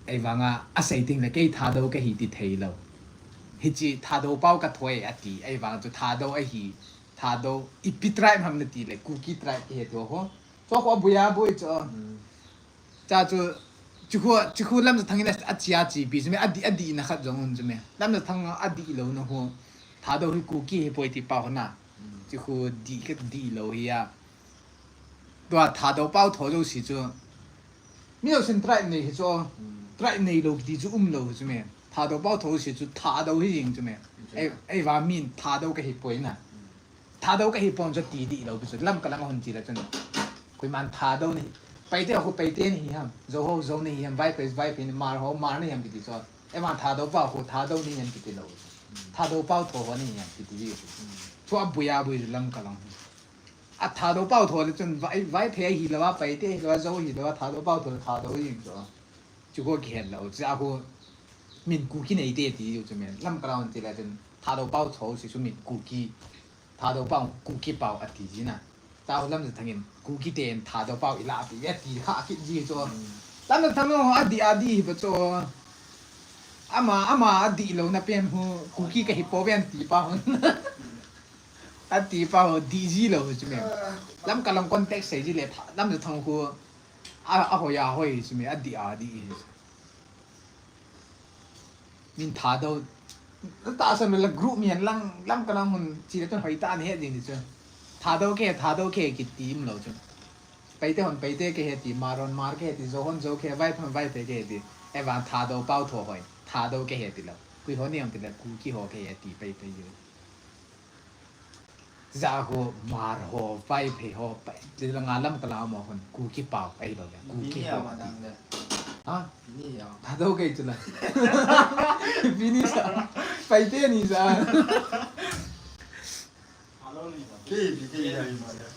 Ei vanga a sei ting le kei Thadou ka hi ti thei lo. Hichi Thadou Pau ka thoi a ti. Ei vang chu Thadou a hi. Thadou ipi tribe ham na ti le Kuki tribe ki he tho ho. Cho kho buya bui cho. Mm. Cha chu, chu kho, chu kho Lamjathang in a, a chi a chi pi chu me, a di, a di na khat jong un chu me. Lamjathang a di lo na ho. Thadou hi Kuki hi poi ti pa ho na. Mm. Chu kho di ka di lo hi a. Tua Thadou Pau Tho jouse chu. Mi lo sin tribe nei hi chu. Mm. Tribe nei lo kiti chu um lo chu me. Thadou Pau Tho jouse chu Thadou hi jing chu me. Mm. Ei, ei va min Thadou ka hi poi na. Mm. Thadou ka hi pon chu ti di lo, pi chu Lamka lang a hon ti la chun. Koiman Thadou ni. Paite ho Paite ni hi ham. Zo ho Zo ni hi ham. Vaiphei Vaiphei ni, Hmar ho Hmar ni ham kiti chu. Ei vang Thadou Pau ho Thadou ni ham kiti lo. Thadou Pau Tho ho ni ham kiti di. Chu a buya bui Lamka lang. A Thadou Pau Tho le chun Vai, Vaiphei hi lo a, Paite hi lo a, Zo hi lo a, Thadou Pau Tho Thadou jing chu. Chu ko ki het lo. Chu a ko min Kuki nei te ti chu me. Lamka lang a hon ti la chun Thadou Pau Tho si chu min Kuki. Thadou Pau, Kuki Pau a ti ji na. Tao Lamjathang in, Kuki ten Thadou Pau i la pi, a ti kha kit ji chu. Mm. Lamjathang ho, a di, a di hi pa chu. Ama, ama a di lo na pen ho, Kuki ka hi po ven ti pa ho. A ti pa ho, di ji lo chu me. Lamka lang context sei ji le, Lamjathang ho, a, a hoi a hoi chu me, a di, a di hi. Min Thadou. Tahsan la group mi hen lang, Lamka lang hon chi le chun hoi ta ni he ding ni chu. Thadou ke, Thadou ke kiti um lo chu. Paite hon Paite ke he ti, Hmar hon Hmar ke he ti, Zo hon Zo ke, Vaiphei hon Vaiphei ke he ti. Ei vang Thadou Pau Tho hoi, Thadou ke he ti lo. Kui ho ni hon ti le, Kuki ho ke he ti, Paite yo. Za ho Hmar ho, Vaiphei ho, Pai, ti la nga Lamka lang mo hon, Kuki Pau, ei lo ya, Kuki ho. Bini ya ma dang le. Ha? Bini ya. Thadou kei chu la. Bini sa. Paite ni sa. Kei, kei, kei, ya, ya, ya.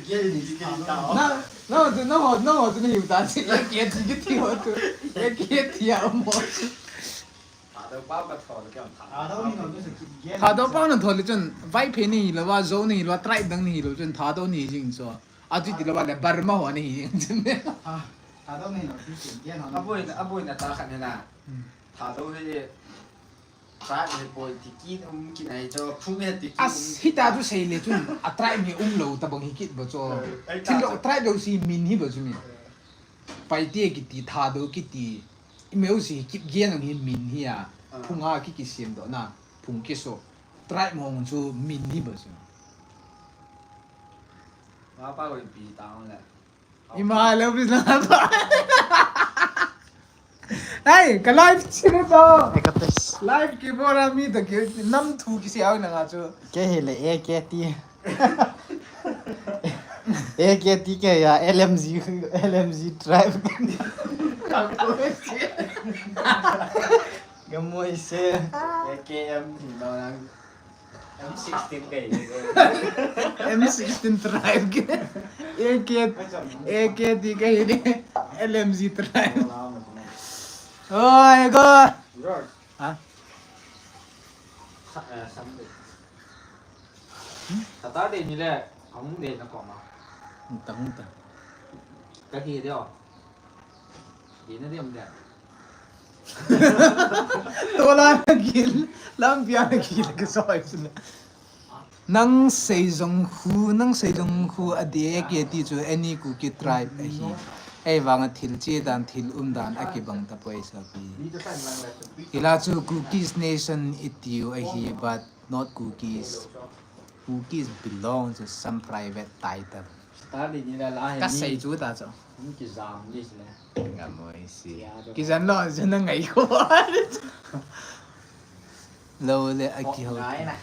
Gel ni ji gel ta. Na, na tu, na ho, na ho tu ni ta si. Ya ke ti ke ti ho tu. Ya ke ti ya mo. Thadou pao ka thol kiam tha. Thadou ni no tu se ki gel. Thadou pao na thol chun Vaiphei ni lo va, Zou ni lo, tribe dang ni lo chun Thadou ni jing so. Ati ti lo va le Burma ho ni jing chun. Ah, Thadou ni no tu se gel no. Aboi na, aboi na ta khan na. Hmm. Thadou hi Tribe hi poi ti kit um kit nai cho, phung hi ti kit um. As, hita chu sei le chun, a tribe hi um lo ta bang hi kit ba cho. Eh, ai ta thil lo cho. Tribe lo si min hi ba chu mi. Eh. Paite kiti, Thadou kiti. I meu si kit gen ang hi min hi a. Ah. Phung a ki ki siam do na. Phung ki so. Tribe mong chu min hi ba chu. Ma pa ko pi ta ang le. Ima, love is not. Hey, ka live chini to. Eka tes. Live ki bora mi to ki nam thu ki si au na nga chu. Ke hi le A K T. A K T ke ya L M G, L M G tribe. Ka mo se. A K M ni no nang. M sixteen kahi ni. M sixteen tribe ke. A K, A K T kahi ni. L M G tribe. Oi, go. Ha? Sa-, eh, Sunday. Hmm? Saturday ni le, kamu de na koma. Hung ta, hung ta. Kahi de o. Di na di om de. Tola na gil, lampi a na gil ka soi suna. Nang sei jong khu, nang sei jong khu a de ke ti chu any Kuki tribe ahi. Ei vang a thil che dan, thil um dan a kibang ta poi sa pi. Ila chu Kukis nation i tiu ahi, but not Kukis. Kukis belongs to some private title. Ka sei chu ta chu. Kijam ni le. Nga mo si. Kijan lo, chu na ngai ko. Lo le a ki ho. Ngai na.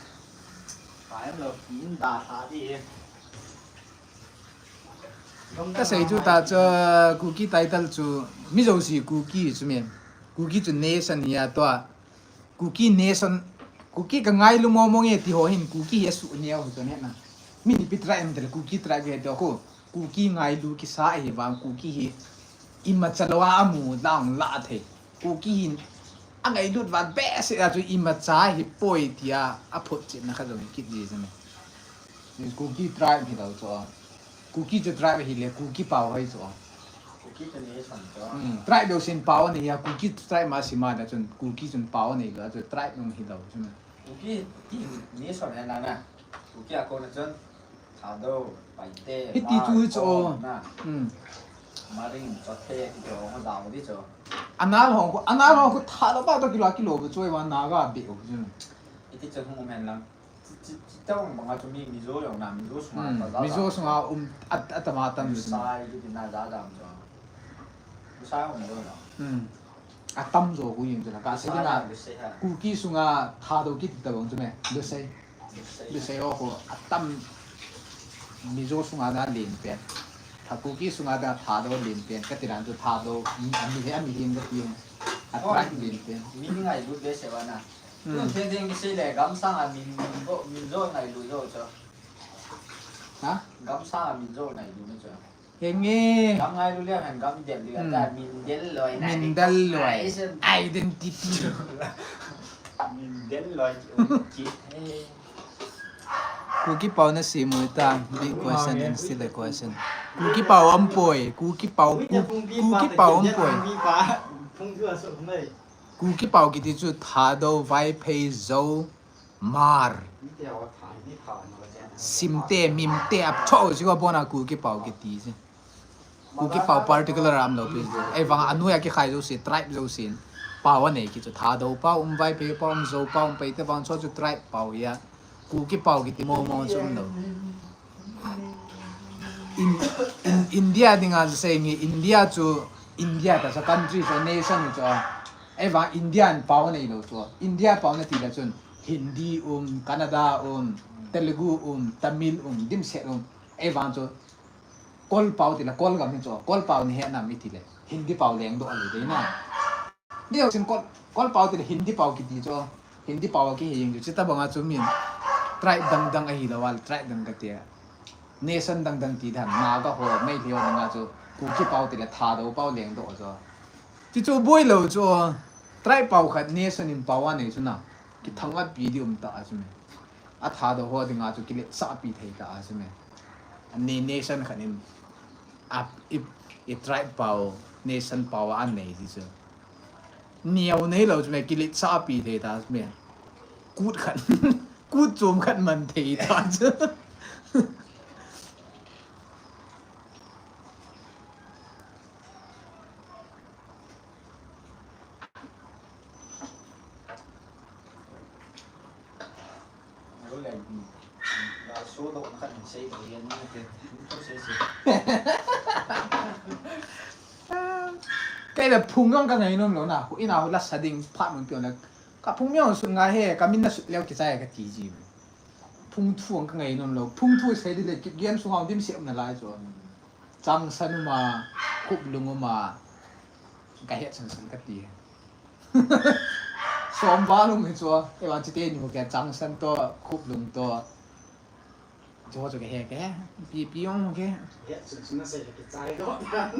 Ka em lo, kin da sa di. Ka sei chu ta chu, Kuki title chu, mi jouse Kuki chu mi. Kuki chu nation hi a to a. Kuki nation, Kuki ka ngailu mo mo nge ti ho hin, Kuki hi a su neo ho chu ne na. Mi ni pi tribe em te le Kuki tribe he to ko. Kuki ngailu kisa ahi vang, Kuki hi imacha lo a amu dang la thei. Kuki hin a ngailut vang behseh a chu imacha hi poi tia a photchetna kha jong kit ji jeme. Kuki tribe hi lo chu. Kuki chu tribe hi le Kuki pao hoi chu. Kuki chu nation chu. Hmm, tribe lo sin pao nei a Kuki tribe ma sima da chun Kuki chun pao nei lo chu tribe nung hi lo chu. Kuki ti nation he na na. Kuki a ko na chun. Thadou, Paite, hiti chu hi chu. Mao, na. Hmm. Maring, Chothe, ti chu, ho dau di chu. Anal hong ko, anal hong ko Thadou pa to kilo, kilo bu chu, wa Naga be o chu. Iti chu hung men lang. Chi, chi, chi tong banga chu mi Mizo jong na, Mizo sunga. Hmm. Mizo sunga um, at, at ma tam chu. Sai, ti na da dam chu. Sai um lo na. Hmm. Atam jo ku yin chu na. Ka sei na. Kuki sunga Thadou kiti ta bang chu me. Lusei. Lusei o ko atam Mizo sunga da len pen. Tha Kuki sunga da Thadou len pen. Ka ti dan chu Thadou mi, mi, mi hin ka ti. A tribe len pen. Mi ngailut behseh va na. Hmm. Tu theng theng sei le gamsang a min, min bo, min jo ngailut jo chu. Ha? Gamsang a min jo ngailut chu. Henge. Gam ngailu le han gam del di ta min del loi na. Min del loi. Identity. Min del loi ki. Kuki pao na si mu ta. Big question and still a question. Kuki pao um poi. Kuki pao, Ku-, Kuki pao um poi. Kuki pao kiti chu Thadou, Vaiphei, Zou, Hmar. Simte, Mimte, a cho si ko bona Kuki pao kiti si. Kuki pao particular am lo pi. Ei vang a noiya kikhai jouse, tribe jouse. Pao anei ki chu Thadou pao um, Vaiphei pao um, Zou pao um, Paite pao um, cho chu tribe pao ya. Kuki pao kiti mo mo chu um lo. In, in, India dinga chu sei nge India chu India ta sa country chu nation chu. Ei vang Indian pao nei lo chu. India pao na ti la chun Hindi um, Kannada um, Telugu um, Tamil um, dimset um. Ei vang chu Kol pao ti la, Kol gam hi chu, Kol pao ni he nam i ti le. Hindi pao leng do a lo dei na. Ni sin Kol, Kol pao ti le Hindi pao kiti chu. Hindi pao ki he jing chu, chita banga chu min. Tribe dang dang ahi lo wal, tribe dang ka ti a. Nation dang dang ti dan, Naga ho, Meitei ho dinga chu, Kuki pao tile Thadou pao lengdoh chu. Chuchu boi lou chu, tribe pao khat nation in pao anei chu na. Kithang atpi di um ta a chu me. A Thadou ho dinga chu kiletsahpi thei ta a chu me. A ne-, nation khat in, a, i, i tribe pao, nation pao anei di chu. Neo nei lou chu me, kiletsahpi thei ta chu me. Kut khat, kut chom khat man thei ta chu. Kei le phung jong ka ngainom lou na, hu ina hu la sa ding phat mun pion le, ka phung mi jong sut ngai he, ka min na sut leu kichai ka ti ji. Phung thu jong ka ngainom lou, phung thu sei di le, Kipgen sung hao dim se um na lai chu. Changsan um a, Khuplung um a, ka het san san ka ti. Som ba lung hi chu, e wan chi te ni ho ke Changsan to, Khuplung to. Chu chu ke he ke, pi pi jong ke. He, sun sun na sei ke chai do.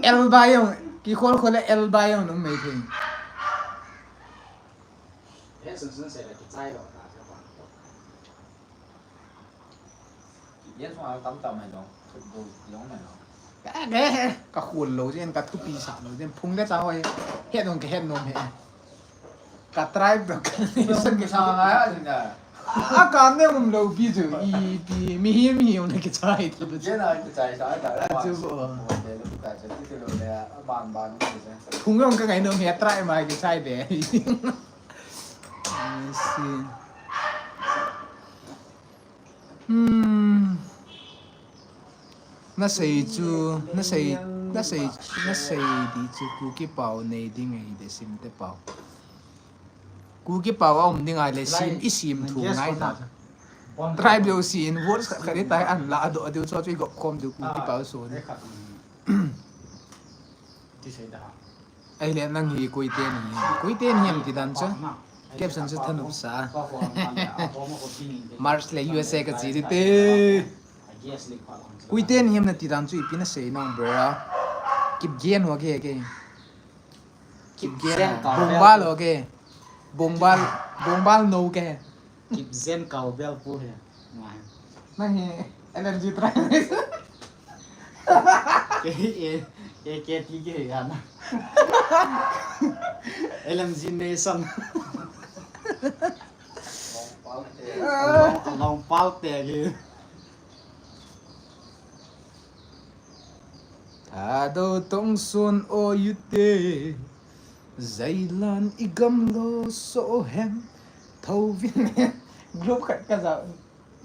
El ba jong, ki khol khol el ba jong num mai thing. He, sun sun na sei ke chai do ta ka ba. Yen sung a tam tam mai do, thut do jong mai do. Ka, ka, ka khol lou jin, ka thupi sa lou jin, phung le cha hoi, he dong ke he nom he. Ka tribe dong ke. Sung ke sa ngai a jin da. A ka ne um lou pi chu, i pi, mi hi mi hi un ke chai ta. Yen a ke chai sa ta. A chu bo. Te lo ka cha ti lo le, a ban ban ni se. Phung jong ka ngai nom he, tribe mai ke chai de. I see. Hmm. Na sei chu, na sei, na sei, na sei di chu Kuki pao nei ding ahi de, Simte pao. Kuki pao a um ding ahi le, sim, i sim thu ngai ta. Tribe lou si in vote khat khat i tai an la do diu chu chu i gop khom diu Kuki pao so ni. Ti sei da. Ahile nang hi koi teni, koi teni ham ti dan chu. Caption chu thanop sa. March le U S A ka che di te. Koi teni ham na ti dan chu ipi na sei nang bro. Kipgen ho ke ke. Kipgen. Bongbal ho ke. Bongbal, Bongbal no ke. Kipgen Cowbell pu he. Ngai. Nang hi L M G tribe. Ke hi A, A K T ke hi ana. L M G Nation. Long, long pal te ke. Thadou tong sun o yute. Zailan i gamlo so hem. Tho vin group khat ka ja.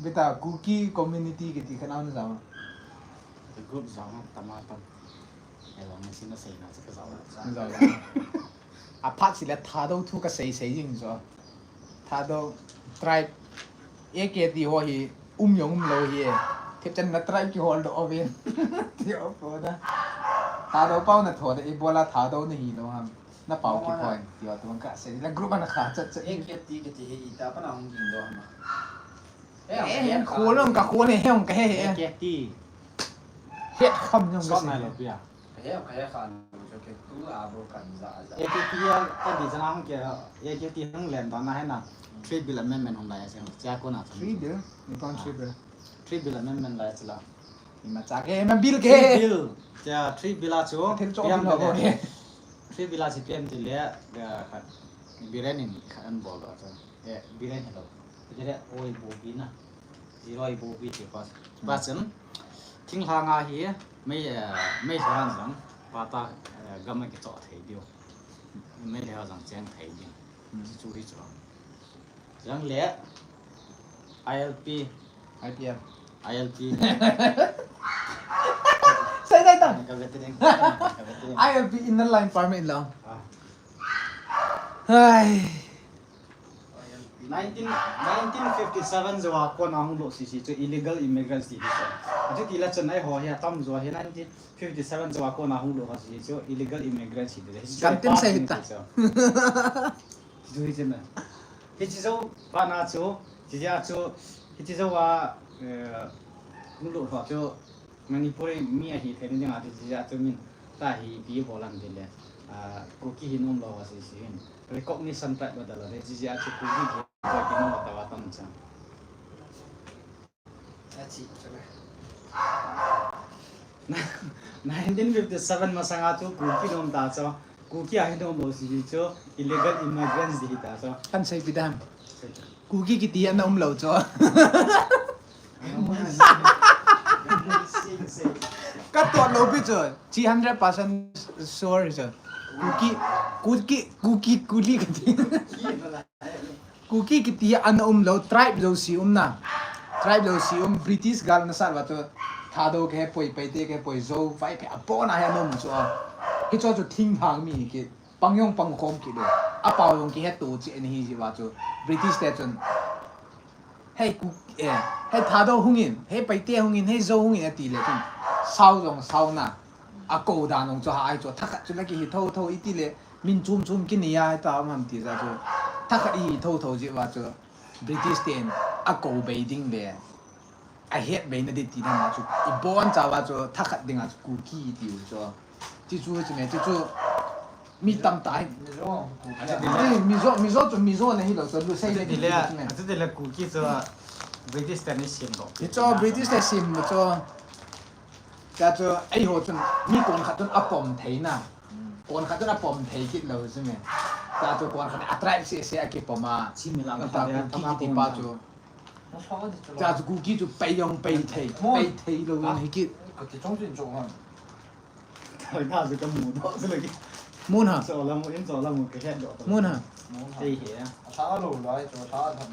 Beta Kuki community kiti khat na ja. The group ja ma tama tam. Ela ma sin na sei na ka ja. Ja. A phat sile Thadou thu ka sei sei jing jo. Thadou tribe A K T ho hi um jong um lou hi. Thep chan na tribe kihol doh uvin. Ti o po da. Thadou pao na tho da i bola Thadou na hi lou ham. Na pao kihoi. Ti o tuang ka sei la group na kha chat chat. A K T kiti hi ita pa na hung ging doh ham. Eh, eh, khol jong ka khol he, he jong ka he he. A K T. Het kham jong ka sei. Sot nai lou pia. Ka he, ka he khan, cho ke tu a bo kan ja ja. A K T a, ka di jana hung ke, A K T hung lem dan na he na. Three Bill Amendment hung lai a se, chia ko na. Three Bill? Ni kon Three Bill. Three Bill Amendment lai chila. Ni ma cha ke, ma bill ke. Three Bill. Chia Three Bill a chu. Thil chom P M bill ho ke. Three Bill a chu P M ti le, ga khat. Biren in khat an bol do chu. Eh, Biren hello. Biren oi bo bi na. Zero oi bo bi ti pa. Pa chen. Thinglhang a hi mei, eh, mei han jang. Pa ta, eh, gam a kichoh thei diu. Mei le jang cheng thei diu. Chu hi chu. Jang le I L P. I P F. I L P. Sai dai ta. Ka veteran. Ka veteran. I L P Inner Line Permit lo. Ah. Hai. Nineteen, nineteen fifty-seven jou a kona hung lut sisi chu illegal immigrants ti hi chu. Achuti la chun eiho hi atam jo hi nineteen fifty-seven jou a kona hung lut ho sisi chu illegal immigrants ti hi. Kan tin sei ta. Chu hi chu na. Hichi jou pa na chu, chi ja chu, hichi jou a, eh, Hung lut ho chu Manipuri mi ahi theina dinga chu jia chu min ta hi ipi bol am tile, ah, Kuki hi nom lou ho sisi hin recognition type bol ding le jia chu Kuki hi ki nom ta wa tam cha. Achi, chale. Nineteen fifty-seven masanga chu Kuki nom ta chu, Kuki ahi nom lou sisi chu illegal immigrants di hi ta chu. Kan sei pi dam. Kuki kiti ana um lou chu. Ka to lou pi chu. Chi hundred percent sure chu. Kuki, Kuki, Kuki, Kuli kati. Kuki kiti ana um lou, tribe jouse um na. Tribe jouse um, British gal na sat va chu. Thadou ke poi, Paite ke poi, Zou, Vaiphei, abon a hi ana um chu. Hi chu chu thinglhang mi ki. Pang jong pang khom kit le. Apao jong kihet to chi ahi ji va chu. British te chun. Hei Ku-, eh, hei Thadou hung in, hei Paite hung in, hei Zou hung in ati le chun. Sao jong sao na. Akou dan jong chu ha ai chu. Thakhat chu la kihi tho tho iti le. Min chum chum kinei a ta um ham ti ja chu. Thakhat ihi tho tho ji va chu. British ten akou bei ding le. Ahet bei na di ti na ma chu, ibon cha va chu, thakhat dinga chu, Kuki ti u chu. Ti chu chu me, ti chu mi tam tai. Mizo, Kuki. Eh, Mizo, Mizo chu, Mizo na hi lou chu, Lusei na hi lou chu me. Achu tile Kuki chu British te ni sim lou. Ti chu British te sim lou chu. Cha chu, ei ho chun, mi kon khat chun apom thei na. Hmm. Kon khat chun apom thei kit lou chu me. Cha chu kon khat a tribe se se a kipom a. Chimi lang ta khat Kuki ti pa chu. Cha chu Kuki chu pei jong pei thei, pei thei lou jong hi kit. Ka ti chong chin chong han. Thoi na chu ka mu doh chu lagi. Mun ha. Cho la mu in cho la mu ka het doh. Mun ha. Mun ha. Tei he. A tha lou lai chu tha tham.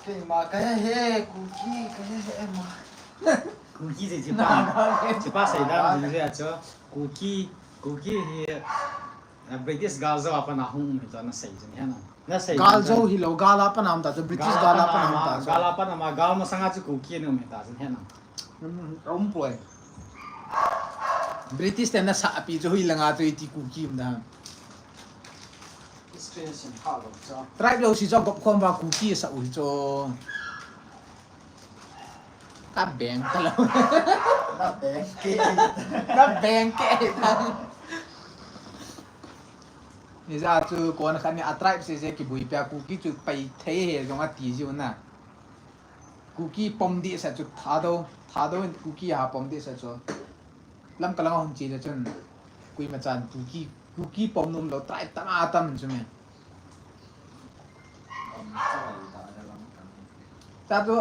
Keima ka he he, Kuki ka he he ma. Kuki chi chi pa. Chi pa sei dam jing jia chu. Kuki, Kuki hi. Ah, British gal jou a pat a hung um hi ta na sei chu ni he na. Na sei gal jou hi lou, gal a pat a um ta chu, British gal a pat a um ta chu. Gal a pat a um a, gal masanga chu Kuki ana um hi ta chu ni he na. Um, um poi. British te na sa pi chu hui langa chu iti Kuki um da. History na sim kha lou chu. Tribe jouse chu gop khom va Kuki sa u hi chu. Ka beng ta lou. Na beng ke. Na beng ke ta. Ni ja chu kon khat ni a tribe se se kibui pia Kuki chu pei thei he jong ati jiu na. Kuki pom di sa chu Thadou, Thadou in Kuki ha pom di sa chu. Lamka lang a hung chi le chun. Koima chan Kuki, Kuki pom nom lou tribe tam a tam chu me. Cha chu,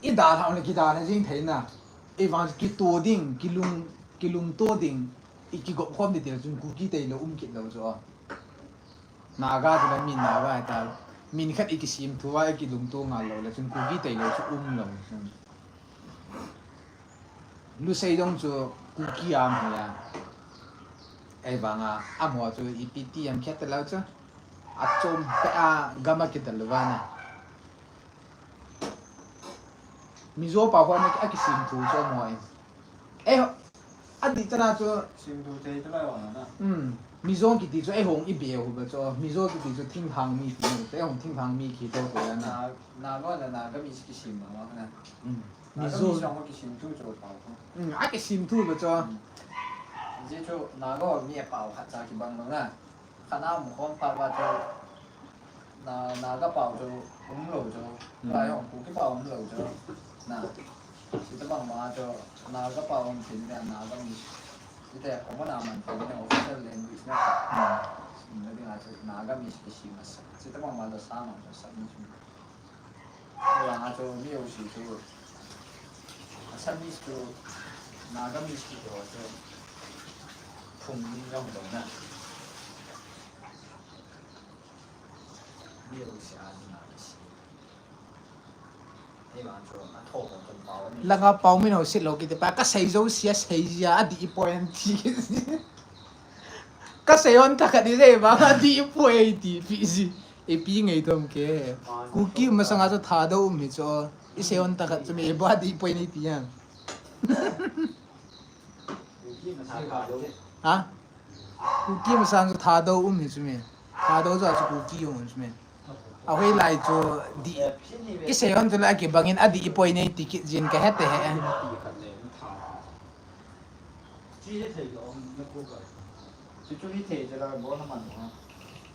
i dalha le kidalha jing thei na. I vang kito ding, kilung, kilungto ding, i kigop khom ding ti le chun Kuki tei lou um kit lou chu. Naga chu la min Naga ta. Min khat i kisim thu a i kilungto ngal lou le chun Kuki tei lou chu um lou. Lusei jong chu Kuki a um hi a. Ei vang a, amaho chu ipi ti ham khet lou chu. Achom pe a gam a kidal lou va na. Mizo pa ho na a kisim thu chu amaho in. Ei ho, a di ta na chu. Sim thu te ta la wa na. Hmm. Mizo kiti chu ei hung i be hu ba chu. Mizo kiti chu thinglhang mi ti chu. Ei hung thinglhang mi ki to to na. Na, na lo na na ga mi kisim ma ma na. Hmm. Mizo. Mizo kisim thu chu pa ko. Hmm, a kisim thu ba chu. Hmm. Ji chu Naga mi a pao khat cha kibang lou na. Khat na mu khom pha ba chu. Na, Naga pao chu um lou chu. Hmm. Lai hong Kuki pao um lou chu. Na. Sita bang ma chu Naga pao um tin na Naga mi. Sita ko ma na man tin na official language na. Hmm. Na dinga chu Naga mi kisim ma sa. Sita bang ma chu sa ma chu sa mi chu. Langa chu mi u si chu Assamese chu Nagamese chu chu phung ni jong dong na. Mi u si a na si. Ei vang chu a tho ko chun pao ni. Langa pao min ho sit lou kiti pa ka sei jou sia sei jia a di point ti. Ka sei on ta ka di le ba ka di point ti pi si. Ipi ngei thom ke. Kuki masanga chu Thadou um hi chu. I sei on ta khat chu mi ba di point ni ti yang. Ha? Kuki masanga chu Thadou um hi chu mi. Thadou chu a chu Kuki um chu mi. Ahoi lai chu di. Kisei hon chu la kibangin adih poi nei ti kit jin ka het e he.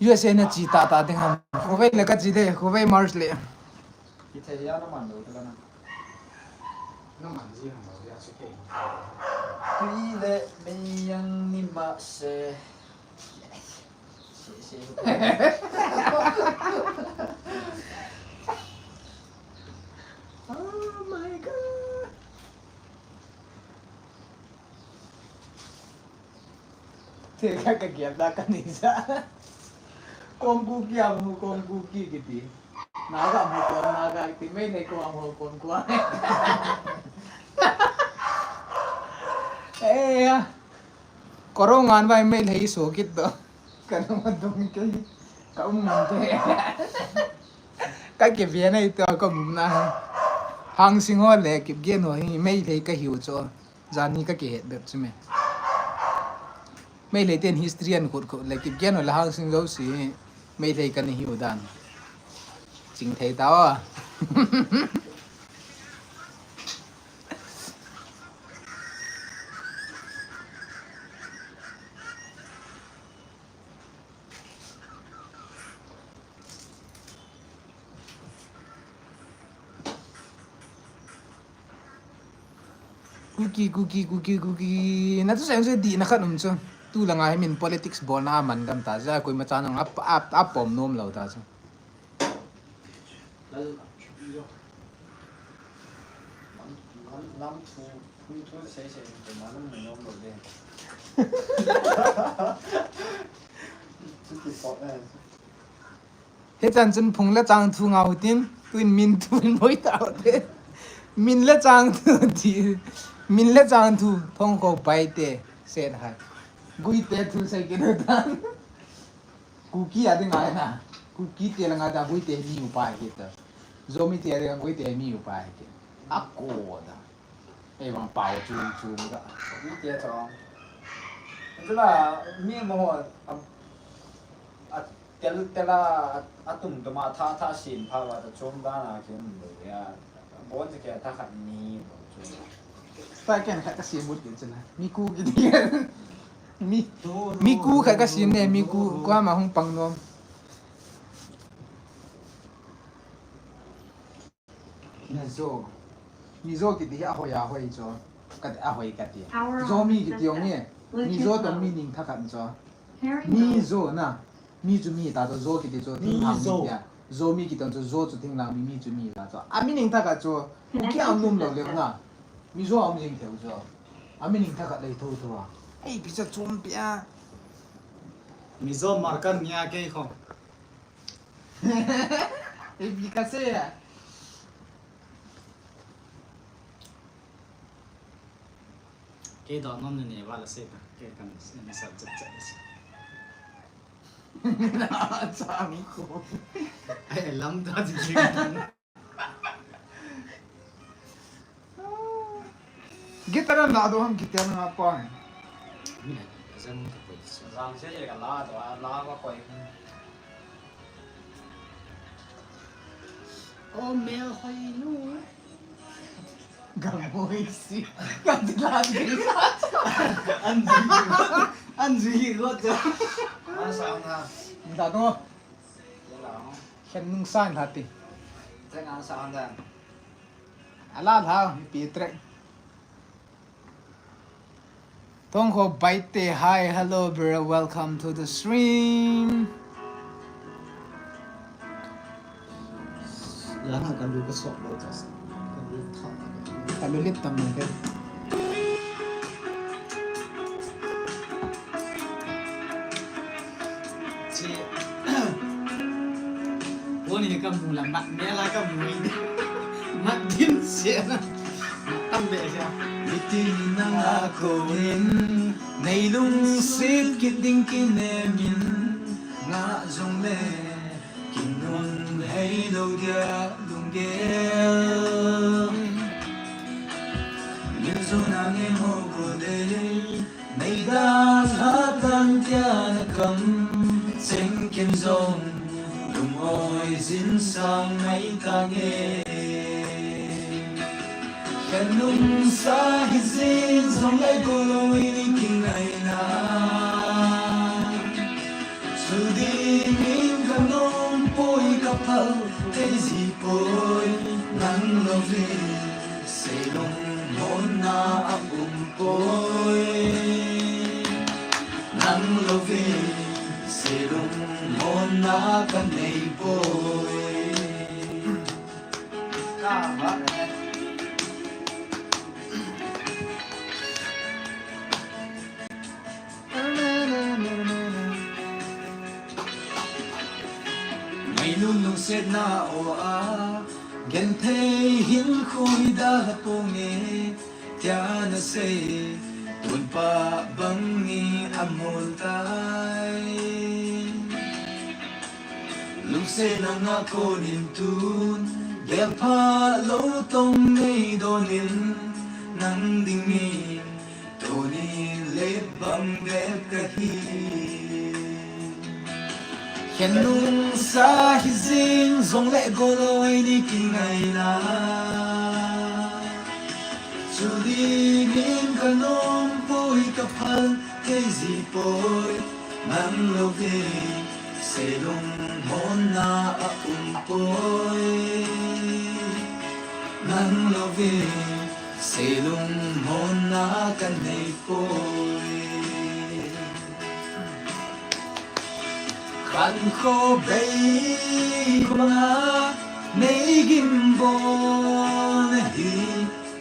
U S A na chi tata ding ham. Khovei le ka chi de, khovei Mars le. Kithei a na man lou tala na. Na man ji ham lou ya se ke. Tui le mei yang ni ma se. Se, se. Oh my God. Thil khat ka gel da ka nei sa. Kong Kuki a mu, Kong Kuki kiti. Naga mu, Kong Naga kiti. Meitei kong a mu, Kong Kong. Eh, ya. Koro ngan vai Meitei so kit do. Ka nung a dung kei. Ka um ngan te. Ka kivia na ito ka um na. Hangsing ho le Kipgen ho hi Meitei ka hiu cho. Jani ka kihet bep chu me. Meitei ten history an khut khut le Kipgen ho le Hangsing jouse Meitei ka ni hiu dan. Ching thei ta o. Kuki, Kuki, Kuki, Kuki. Na tu sa yung sa di na khat um chu. Tu la ngai min politics bol na man gam ta ja, koima chan ang ap, ap, ap pom nom lou ta chu. Lam, lam, lam thu, thu, thu sei sei, koima lam nom lou de. Chu ki pot na. Hichan chun phung le chang thu ngau tin, tuin min thu in boi tau te. Min le chang thu ti, min le chang thu, Thongkho Baite, Sethai. Guite thu sei kit u tan. Kuki a ding ngai na, Kuki te la ngai ta, Guite mi upa hi ta. Zomi te a ding Guite mi upa hi ta. A ko da. Ei vang pau chum chum da. Mi te chong. Chula mi mo a, a tel tel a, a tum tum a tha tha sin pha va ta chum da na kin lo ya. Bon se ke tha khat ni bo chum. Ta ken khat ka sin mut kin chula. Mi ku ki di. Mi, mi ku khat ka sin ne, mi ku, kwa ma hung pang nom. Mizo. Mizo kiti hi ahoi ahoi chu. Kati ahoi kati. Zomi kiti jong hi. Mizo toh mi ning tha khat chu. Mizo na. Mi chu mi ta chu, Zo kiti chu thinglhang mi tia. Zomi kiti chu Zo chu thinglhang mi, mi chu mi ta chu. A mi ning tha khat chu. Kuki a um nom lou leu na. Mizo a um jing theu chu. A mi ning tha khat lei tho tho a. Ei pi cha chom pia. Mizo markan nia kei khong. Ei pi ka se a. Kei dot nom ni ne va la se ta. Kei kan ni sa chat chat se. Chang ko. Ai lam ta ji ji. Guitar an la do ham guitar na pa. Jang se ye ka la do, la va koi. O mel hoi nu. Gam hoi si. Gam ti la di. An ji. An ji go jo. An sa na. Da do. Khen nung san la ti. Teng an sa an da. Ala la mi pi trek. Thongkho Baite, hi, hello, bro, welcome to the stream. Lana kan lu ka sok lo ta. Kan lu tha. Kan lu lit tam na ke. Chi. Boni ka mu la mat me la ka mu. Mat din se na. Mat tam be se. Iti nanga konin, nei lungset kit ding kinemin, nga jongle, kinun hei lou dia lunggel. Min jona nge mo ko de, nei dalha tan tia na kam, cheng kem jong, Lungoi jin sang mai tange. Khanung sa hi jin jong le goloi ni kingaina. Chu dingin ka nom poi, ka phal thei ji poi, nang louvin seilung monna a um poi. Nang louvin seilung monna ka nei poi. Ngailun lungsetna o a, genthei hin khoi da la ponge, tia na sei, tunpa bang ni a mol tai. Lungsetna nga konin tun, belpha lou tong nei donin, nang ding mi, tuni le bang bep ka hi. Khanung sa hi jin jong le goloi ni kingaina. Chu dingin ka nom poi, ka phal thei ji poi, nang louvin seilung monna a um poi. Nang louvin seilung monna ka nei poi. Khankho bei banga nei gimbol na hi,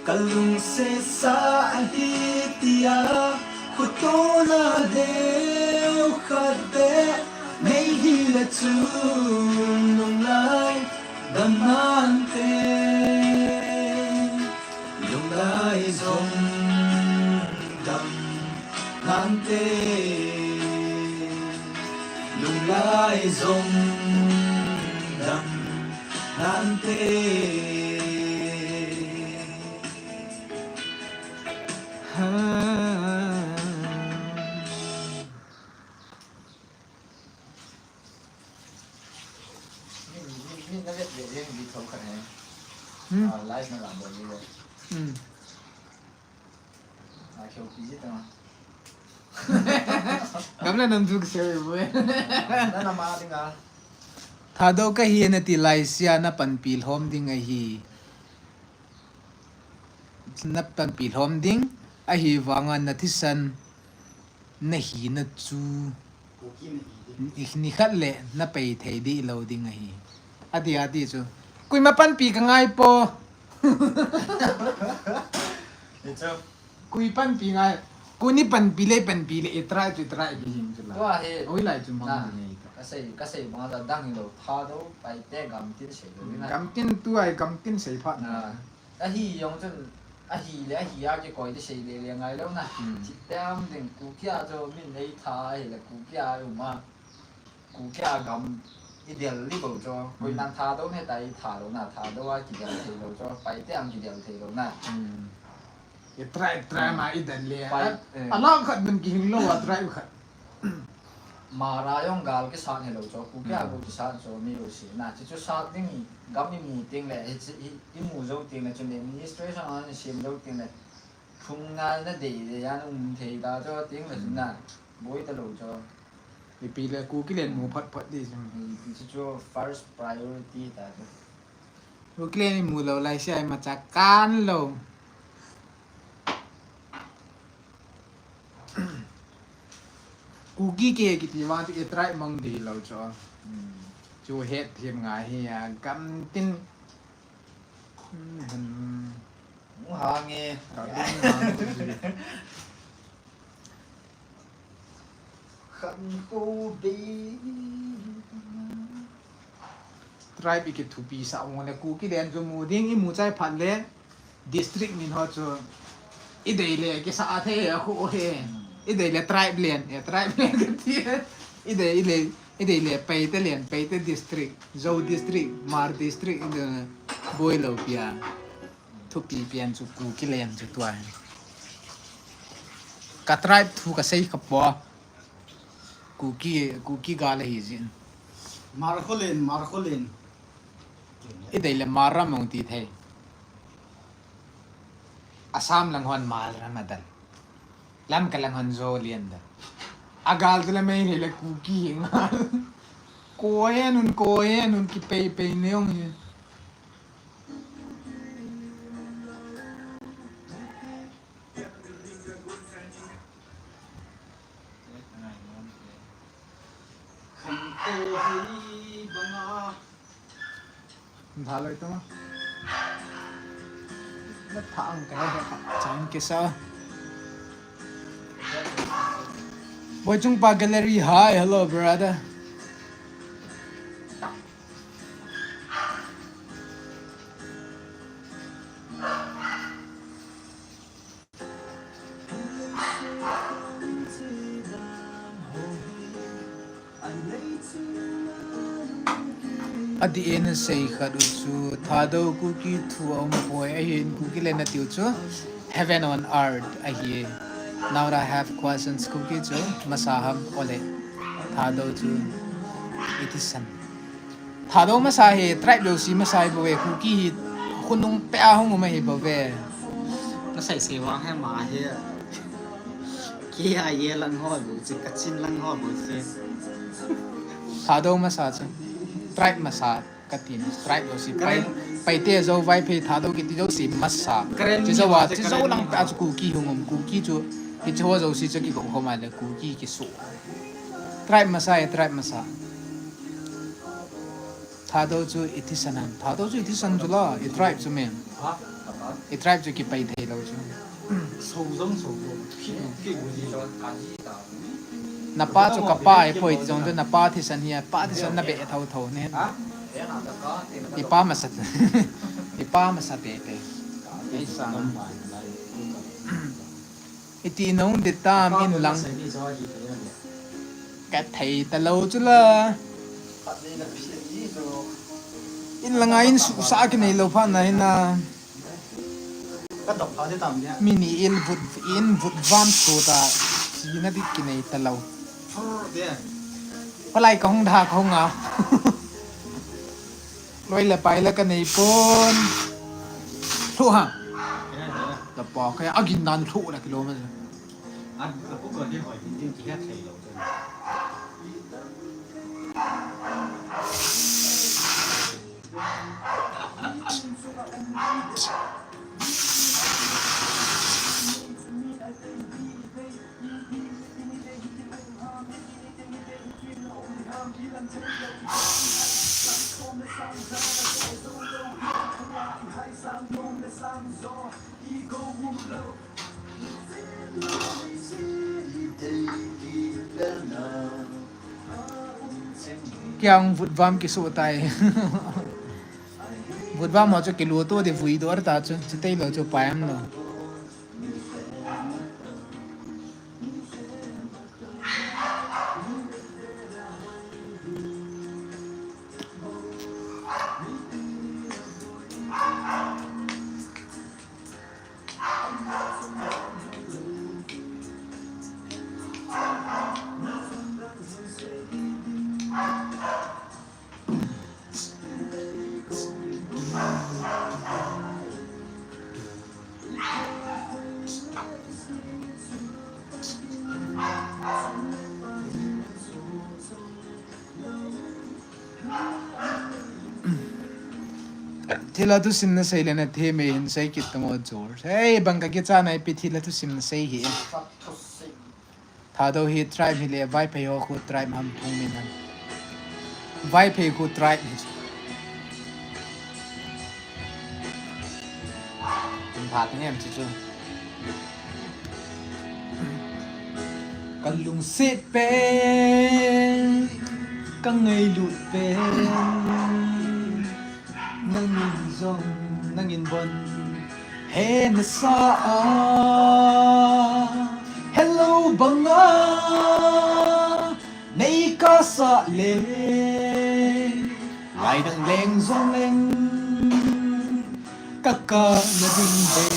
ka lungset sa ahi tia, khutona deu khat beh nei hi le chun lunglai dam nante. Lunglai jong dam nante. Lunglai jong dam nante. Ha. Min, min, min na vet ve jeng video khat hi. Hmm. Ah, live na la bol le. Hmm. Ah, kheu pi ji ta. Gam le nam chu kisei ve. Ah, na na ma ding a. Thadou ka hi na ti lai sia na panpi lhom ding ahi. Na panpi lhom ding ahi vanga na thisan na hina chu nikhat le na pei thei dih lou ding ahi. Ati, ati chu. Koima panpi ka ngai po. Ni chu. Koi panpi ngai. Koi ni panpi le, panpi le, i try chu try ki hing chu la. Tua hi. Oi lai chu mang na. Ni ka. Ka sei, ka sei bang la dang hi lou. Thadou, Paite, gamtin sei lou na. Gamtin tu ai, gamtin sei phat na. Na. Ahi jong chun, ahi le ahi a kikoi te sei le le ngai lou na. Hmm. Chite am ding Kuki a chu min ei tha ahi le Kuki a um a. Kuki a gam i del li bou chu. Koi nan Thadou ne ta i Thadou na, Thadou a kidel thei lou chu. Paite ang kidel thei lou na. Hmm. I try, try ma i del le. Pai, eh. A lang khat min kihing lou a try khat. Mara jong gal kisat helou chu, Kuki a, hmm, go kisat chu mi lou si. Na, chu chu sat ding gam i mu ting le, i, i, i mu jou ting le, chun administration a na sem jou ting le, phung ngal na dei dei a na um thei ta chu ting le, hmm, na, boi ta lou chu. Ipi le Kuki len mu phat phat di chu. Ipi chu chu first priority ta chu. Kuki len i mu lou lai sia i macha kan lou. Kuki ke kiti vang chu i try mang di lou chu. Hmm. Chu het them ngai hi a gam tin. Hmm. Mu ha nge. Ka ding ha nge. Khan ko be. Tribe i kithupi sa mo le Kuki len chu mu ding i mu chai phat le district min ho chu i dei le kisa a the a khu he. Hmm. I dei le tribe len, e tribe len kiti. I dei, i dei, i dei le Paite len, Paite district, Zou district, Hmar district, i dei le boi lou pia. Thupi pian chu Kuki len chu tua. Ka tribe thu ka sei ka po. Kuki, Kuki gal ahi jin. Markholin, Markholin. Idei le Marram ong ti thei. Assam lang hon Marram adal. Lamka lang hon Zolian adal. Agal tu le mei le Kuki ngal. Koyen un, koyen un kipei pei neong hi. Thank you, sir. Boichungpa Gallery, hi, hello, brother. Adih in sei khat u chu, Thadou Kuki thu a um poi, ahin Kuki le na tiu chu, heaven on earth ahi. Now that I have questions, Kuki chu masa ham, ole. Thadou chu iti san. Thadou masa hi tribe jouse masa hi bou ve, Kuki hi khonung peh a hung um ahi bou ve. Nasei sei vang hi ama hi. Ki a ye lang ho bou chi, Kachin lang ho bou chi. Thadou masa chu. Tribe masa kati na, tribe jouse. Pai, Paite, Zou, Vaiphei, Thadou kiti jouse masa. Chi jou a, chi jou lang peh a chu Kuki hung um, Kuki chu. Hiche ho jouse chu kikou khom a le Kuki kisu. Tribe masa e, tribe masa. Thadou chu iti san ham. Thadou chu iti san chu la, i tribe chu men. I tribe chu kipai thei lou chu. Napa chu kapa e poi ti jong chu napa thisan hi, pa thisan na be thou thou ne. I pa masa, i pa masa te te. Ei sa. Iti nung dit tam in lang. Ka thei ta lou chu la. In langa in suhsah kinei lou phat na hin a. Mi ni in vut, in vut vam chu ta. Chi na dit kinei ta lou. Palai ka hung da ka hung a. Loi le pai le ka nei pon. Lhuh ha. Ka pa ka a gin dan lhuh la kilo ma. Kiang vut vam kisu tai. Vut vam ho chu kilu to de vui do ta chu, chu tei lo chu pai am lo. Thilha thusim nasei le nathem e, hin sei kit tang o George. Hei, bang ka kicha nai pi thilha thusim nasei hi. Thadou hi tribe hi le Vaiphei ho khu tribe ham phung min ham. Vaiphei khu tribe hi. Kin phat nge em chi chu. Ka lungset pen, ka ngailut pen, nangin jong, nangin bon, he nasa a, hello banga, nei kasa le, lai dang leng jong leng. Ka kana ding ve,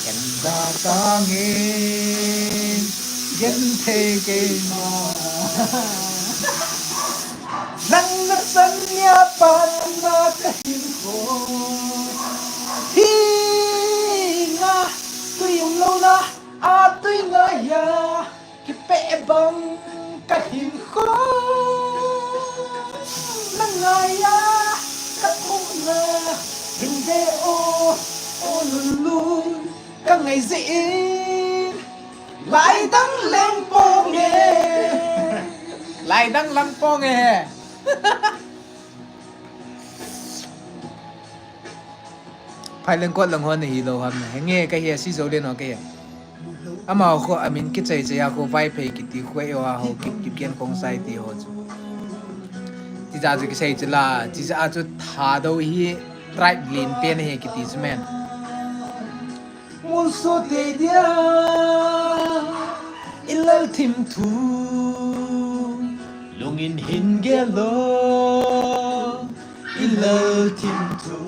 gen da tange, gen thei keima. Chania pat na kahin kho. Hinga tui umlouna a tui ngaiya kipeh bang kahin kho. Na ngaiya ka thohna hin ve o, o Lunlun ka ngai jeh in. Laidang leng ponge. Laidang lang ponge. Phaileng kot lang hon hilou ham na. Henge kahi a, si Zolian ho kahi a. Amaho kho amin kichai chai a kho Vaiphei kiti kho eiho a ho Kip, Kipgen Khongsai ti ho chu. Tija chu kisei chu la, tija chu Thadou hi tribe len pen ahi kiti chu men. Ngulsot tei dia i lal thim thu lungin hin gel lo, i lal thim thu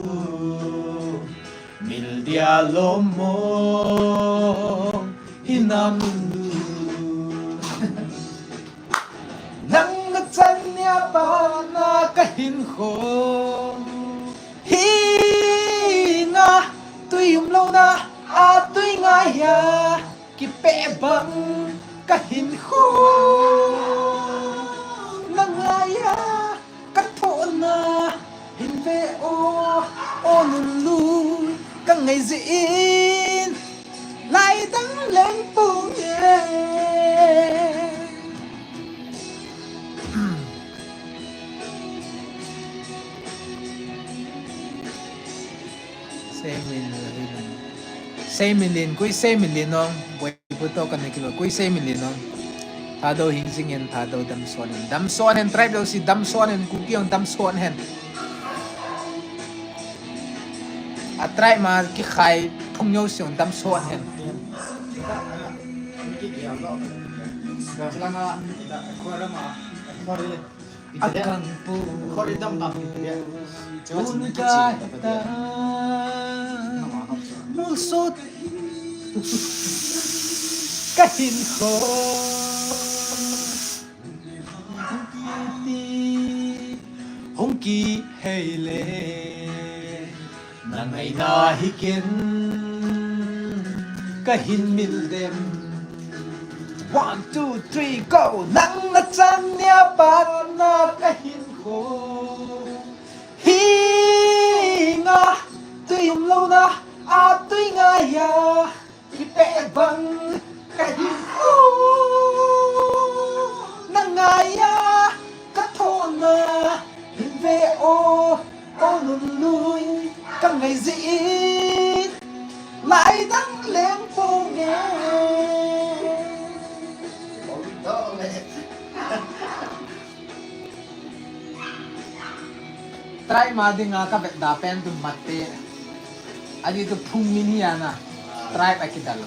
mil dia lom mo hinam lu. Nang na chania pat na kahin kho. Hinga tui umlouna a tui ngaiya kipeh bang kahin kho. Na ngaiya ka thohna hin ve o, o Lunlun ka ngai jeh in. Laidang leng ponge. Seimin, Seimin lin, koi Seimin lin ong, boi pu to kan kilo, koi Seimin lin ong. Thadou hing jing in, Thadou damsot in. Damsot in, tribe jouse damsot in, Kuki jong damsot in. A tribe ma kikhai phung jouse jong damsot in. Akang pu. Tun kai ta. Ngulsot. Kahin kho. Hung kihei le. Na ngaina hi ken kahin mil dem. One, two, three, go. Nang na chania pat na kahin kho. Hinga tui umlouna a tui ngaiya kipeh bang kahin kho. Na ngaiya ka thohna hin ve o, o Lunlun ka ngai jeh in. Laidang leng ponge. Tribe ma dinga ka vetda pen tu mate. Aji tu phung min hi ana. Tribe akidal.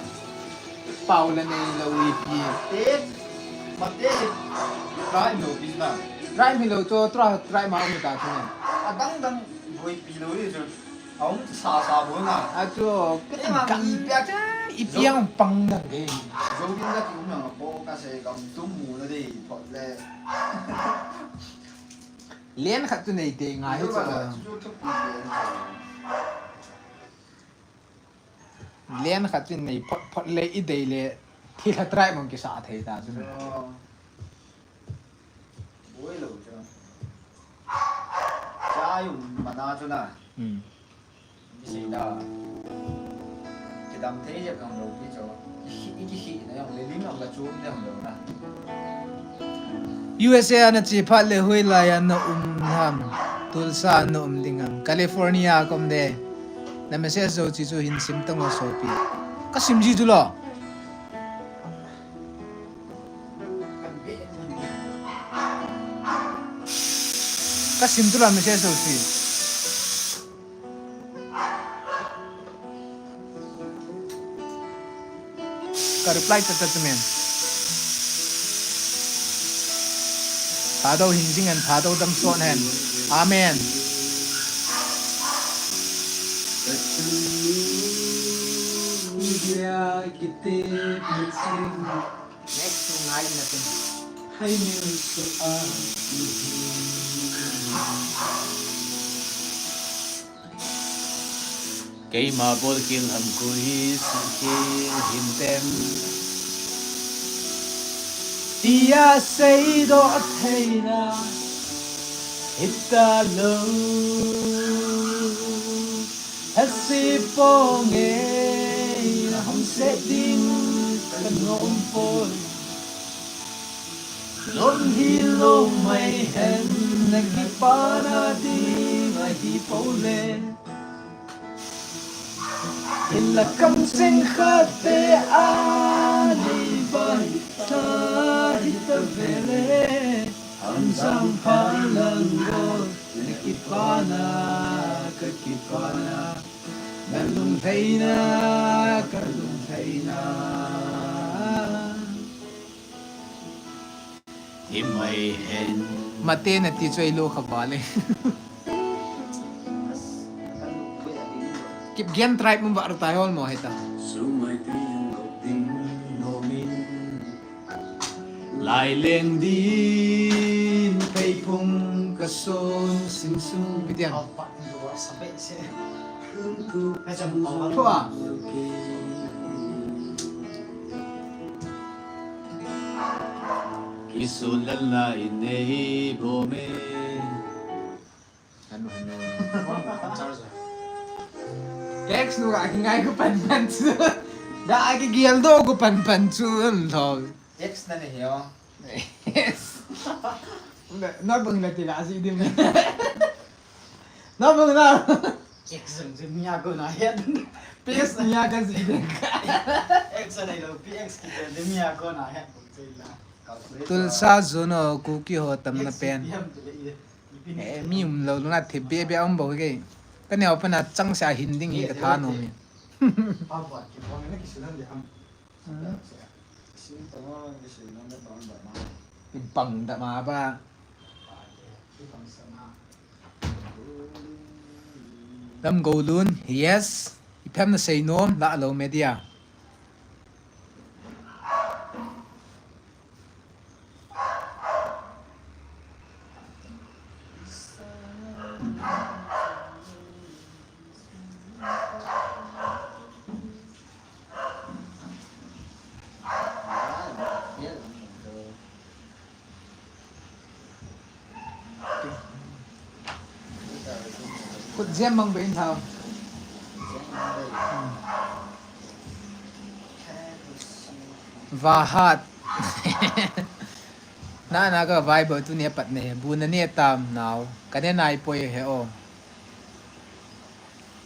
Pau le neilou ipi. Mate. Mate. Tribe lo pi na. Tribe hilou chu, tua tribe ma um ta chu na. Adang dang boi pi lou hi chu. Aum sa sa bo na. A chu, ka Ei, ma, gam mi pia che. Ipi ang pang dang ke. Zogin da ki um na bo ka se gam tum mu na dei phot le. Len khat chu nei te ngai chu. Len khat chu nei phot phot le i dei le thil ha tribe mong kisa thei ta chu. Boi lou chu. Cha yung mana chu na. Hmm. Kisei da. Kidam thei jep nang lou pi chu. I ki, i ki khi na yung le lim nang la chu nang lou na. U S A na chi phat le hoilai a na um ham. Tulsa na um ding ham. California kom de. Na message zo chi chu hin sim tang o sopi. Ka sim ji tu lo. Ka sim tu la message ho si. Ka reply ta ta chu men. Thadou hing jing hen, Thadou damsot hen. Amen. Next ngai na tin. Hai min su a. Keima bolkhel ham koi hi suhkhel hinte, tia seidoh theina hitalou. Hesi ponge, na hamse ding kanom poi. Lom hilou maihen, na kipana ding ahi poule. Hinla kamcheng khat beh a neiva hita hita vele. Hamjang pha lang gol, na kipana, ka kipana. Na lunglhaina, ka lunglhaina. Himai hen. Mate nati chu eilou kha vale. Kipgen tribe mun ba ru tai hol mo heta. Sumai pi yang gok ding nomin. Lai leng din pei phung ka son sing sung. Pitian. Thua. Kisun lal la in nei bo me. Hanu, hanu. Text nu ga kingai ko pan pan chu. Da a kigel do ko pan pan chu an lo. Text na ne hio. Yes. Na, na bang la ti la si dim. Na bang na. Action je mi a ko na he. P S mi a ka si dim. Action ai lo, P X ki de mi a ko na he. Tulsa zone o Kuki ho tam na pen. Eh, mi um lo, lo na the be be um bo ke. Ka neo pa na chang sa hin ding hi ka tha nom e. Bang da ma ba. Lam go lun, yes. Iphem na sei nom, la lo media. Khut jem mang be in thao. Vahat. Na, na ka vai bo tu ne pat ne. Bu na ne tam nau. Ka ne nai poi he o.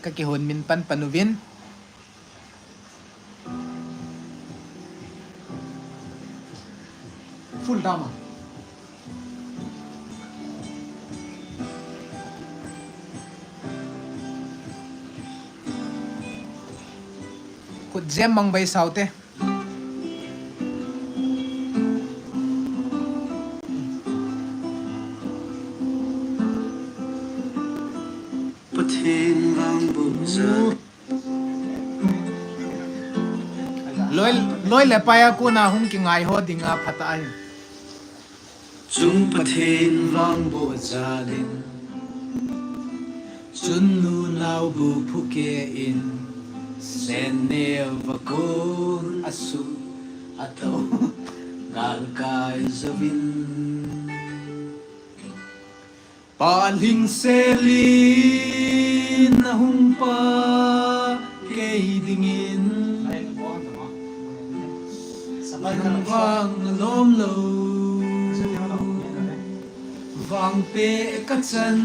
Ka kihon min pan pan uvin. Full dama. Khut jem mang bai sao te. Pathen vang bu ja. Loi, loi le pai a kona hung kingai ho dinga phat ahi. Chung Pathen vang bu jalin. Chun nunau bu phuke in. Sen neo va kon asu ato. Gal kai jovin. Pa lhingselin ahung pa kei dingin. Nang vang lom lo. Vangpeh ka chan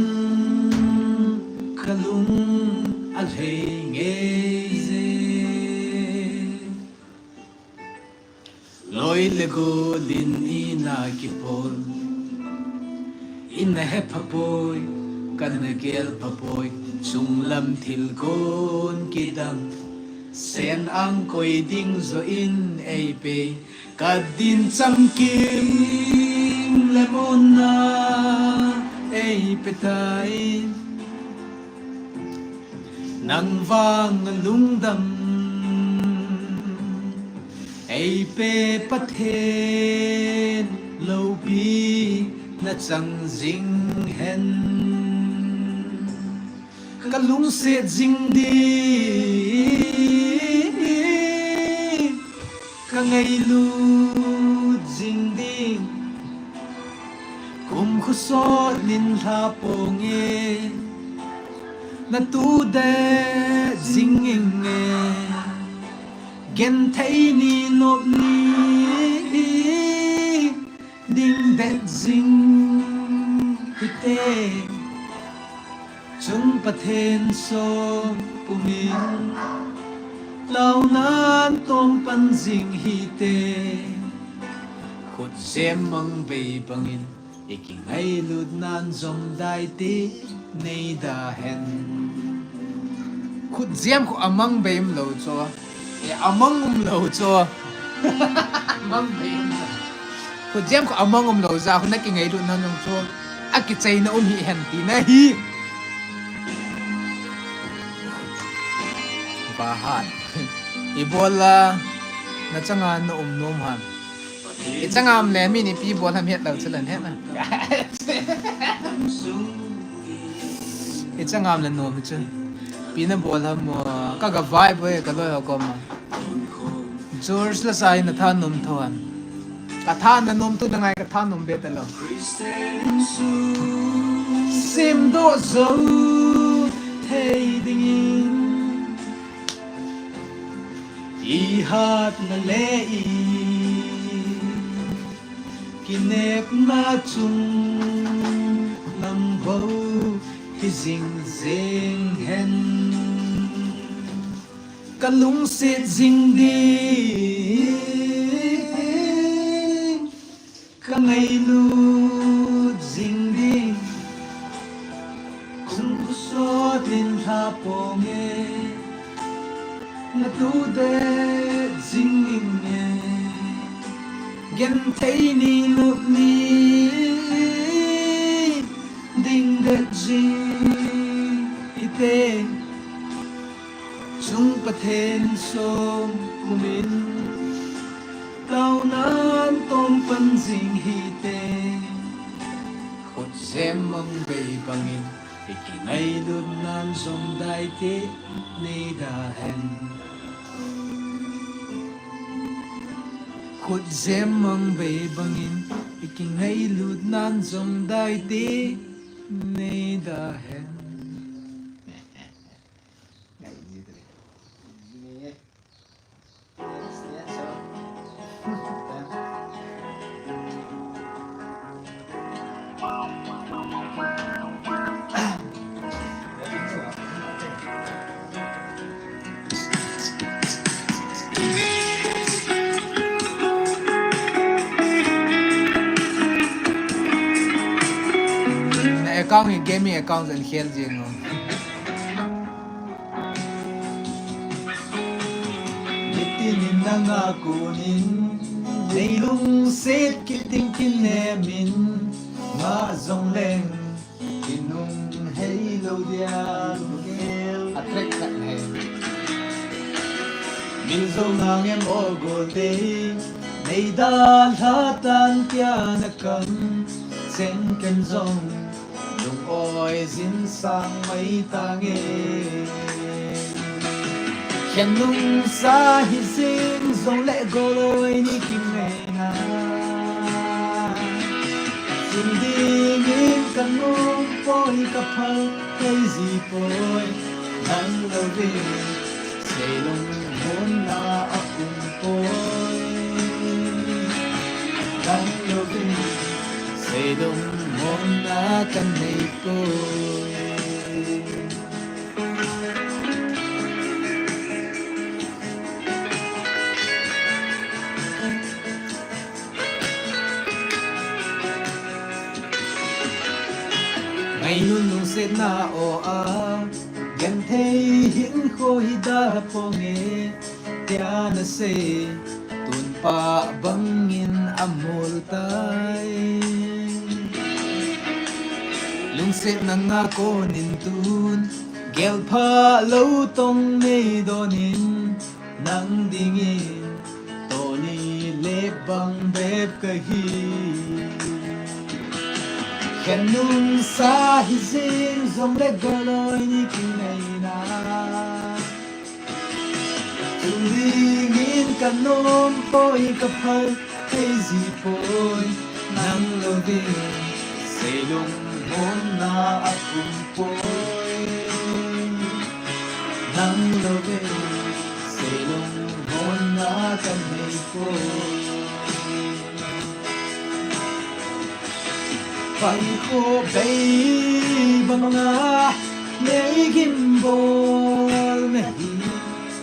ka lung alhei ngei je. Loi le gol in ina kipol. Ina hepha poi, kana gel pha poi. Chunglam thil kon kidang. Sen ang koi ding jo in ei pei. Ka din chamkim le monna ei pe tai. Nang vang lungdam ei pe Pathen, lopi na chang jing hen. Ka lungset jing ding, ka ngailut jing ding, kum khosot nin lha ponge, na tu de jing inge, genthei ni nop ni ding det jing hite. Chung Pathen som pumin, taunan tong pan jing hite. Khut jem mang bei bangin, i kingailut nan jom dai ti nei da hen. Khut jem khu amang bei um lou chu. E, amang um lou chu. Amang bei um lou. Khut jem khu amang um lou jeh khu na kingailut nan jong chu. A kichaina um hi hen tina ahi. Bahat. Ibola na changa na um nom ham. I changa um le mi ni pi bol ham het lou chu lan het na. I changa um le nom chu. Pi na bol ham mo, ka ga vai boi ka loi ho koma. George la sai na tha nom tho ham. Ka tha na nom tu na ngai ka tha nom be ta lou. Sim do zo thei dingin. I hatna le i kinepna chung lam bou hi jing jeng hen. Ka lungset jing ding, ka ngailut jing ding, kum khosot nin lha ponge, na tu de jing inge, genthei ni nop ni ding det jing hite. Chung Pathen som pumin, taunan tong pan jing hite. Khut jem mang bei bangin, i kingailut nan jom dai ti nei da hen. Khut jem mang bei bangin, i kingailut nan jom dai ti nei da hen. Na account hi gaming account jeng khel jeng o. Nitin in nanga konin, nei lungset kit ding kinem in, nga jong leng, i nung hei lou dia lungel. A track khat hei. Min zo nang em o gol te, nei dalha tan tia na kam, cheng ken jong, lung oi jin sang mai tange. Khen nung sa hi jing jong le gol oi ni kim nei na. Sum dingin ka nung poi ka phal thei ji poi. Nang lou ding, sei lungmonna a um poi. Nang lou ding, sei lungmonna ka nei poi. Ngailun lungsetna o a, genthei hinkho hi dalha ponge, tia na sei, tun pa bangin a mol tai. Lungsetna nga konin tun, gelpha lou tong nei donin, nang dingin, tuni le bang bep ka hi. Kanungsa hijing jongle galoi ni kingaina. Tulingin kanom poi, kaphal thei ji poi. Nang louvin seilung honna akum poi. Nang louvin seilung honna kanei poi. Vai kho bei banga nei gimbol na hi,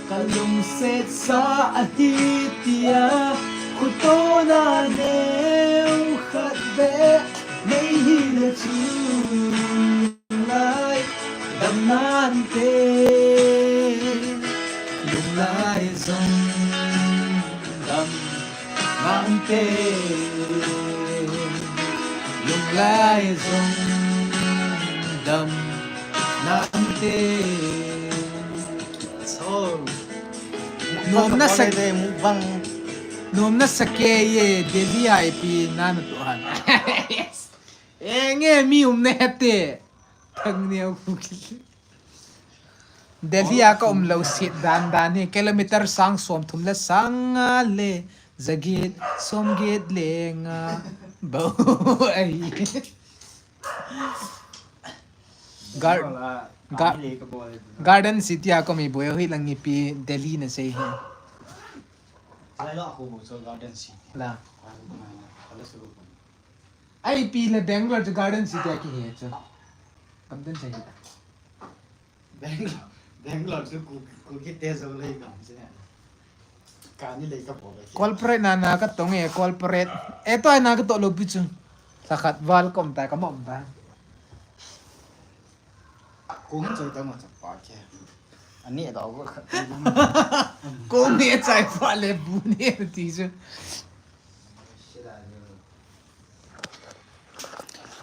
kalungset sa ahi tia, khutona neu khat be nei hi le chu. Lunglai dam nante, lunglai jong dam nante, lunglai jong dam nante. So, nom na sa, mukbang. Nom na sa ke ye, Delhi a ipi na na tu han. Yes. Enge mi um ne te. Thang neo khu. Delhi a ka um lou sit dan dan hi kilometer sang som thum le sang nga le jaget som get le nga. Bo ai. Gar-, Gar-, Garden City a ka um hi boi hi lang ipi Delhi na sei hi. Lai lo ko bo so Garden City. La. Ai pi le Bangalore chu Garden City a kihe chu. Kam den chai ta. Bangalore, Bangalore chu ku, ku ki te zo le kam se. Ka ni le ka bo le. Corporate na na ka tong e, corporate. E to na ka to lo pi chu. Sa khat val kom ta ka mom ta. Kung choi ta ma chapa ke. Ani da ko khat. Kung ni chai pa le bu ni ti chu.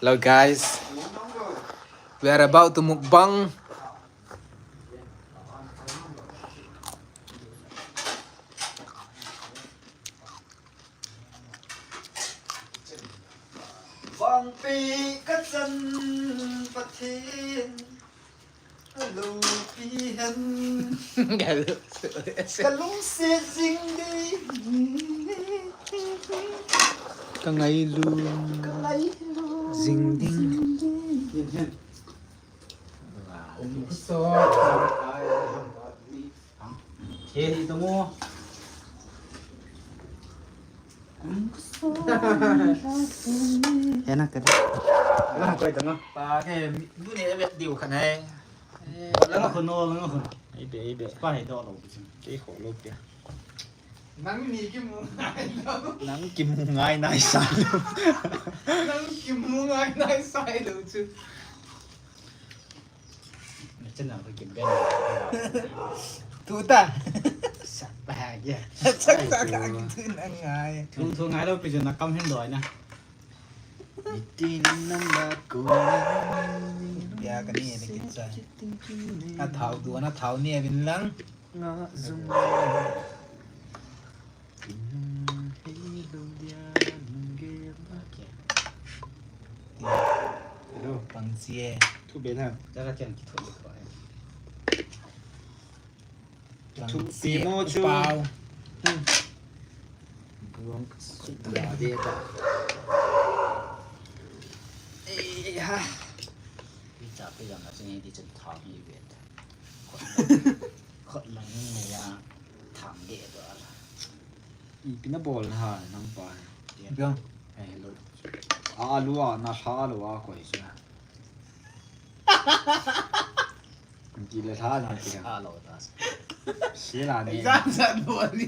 Hello guys, we are about to mukbang. Vangpi ka chan Pathen. Hello, pi hen. Hello. Ka lungset jing ding. Ka ngailu. Ka ngailu. Jing ding. Yen hen. Um, so. He, hi to mo. Hena ka. Lang koi tanga. Pa ke, bu ne bet diu khan hai. Lang khun no, lang khun. Ai be, ai be. Pa he do lo bisin. Ke kho lo pia. Nang ni kimu ngai lo. Nang kimu ngai nai sa lo. Nang kimu ngai nai sa lo chu. Chana ko kim ben. Tu ta. Sak pa ya. Sak ta ka ki tu na ngai. Thu thu ngai lo pi chu na kam hin doi na. Iti nam la ko. Ya ka ni ni kin sa. Na thau du na thau ni vin lang. Nga zum. Hello. Pang sie. Thu be na. Jala ken ki thu be ko. Thu be mo chu. Pau. Buang su da de ta. Eh ha. Pi cha pe jang na sini di chen tha mi be. Khot lang ni ya. Tham ge do ala. Ipi na bol na ha nang pa. Biang. Ai lo. A lu a na ha lo a koi chu. Ki le ha na ki. Ha lo ta. Si la ni. Zan zan bol ni.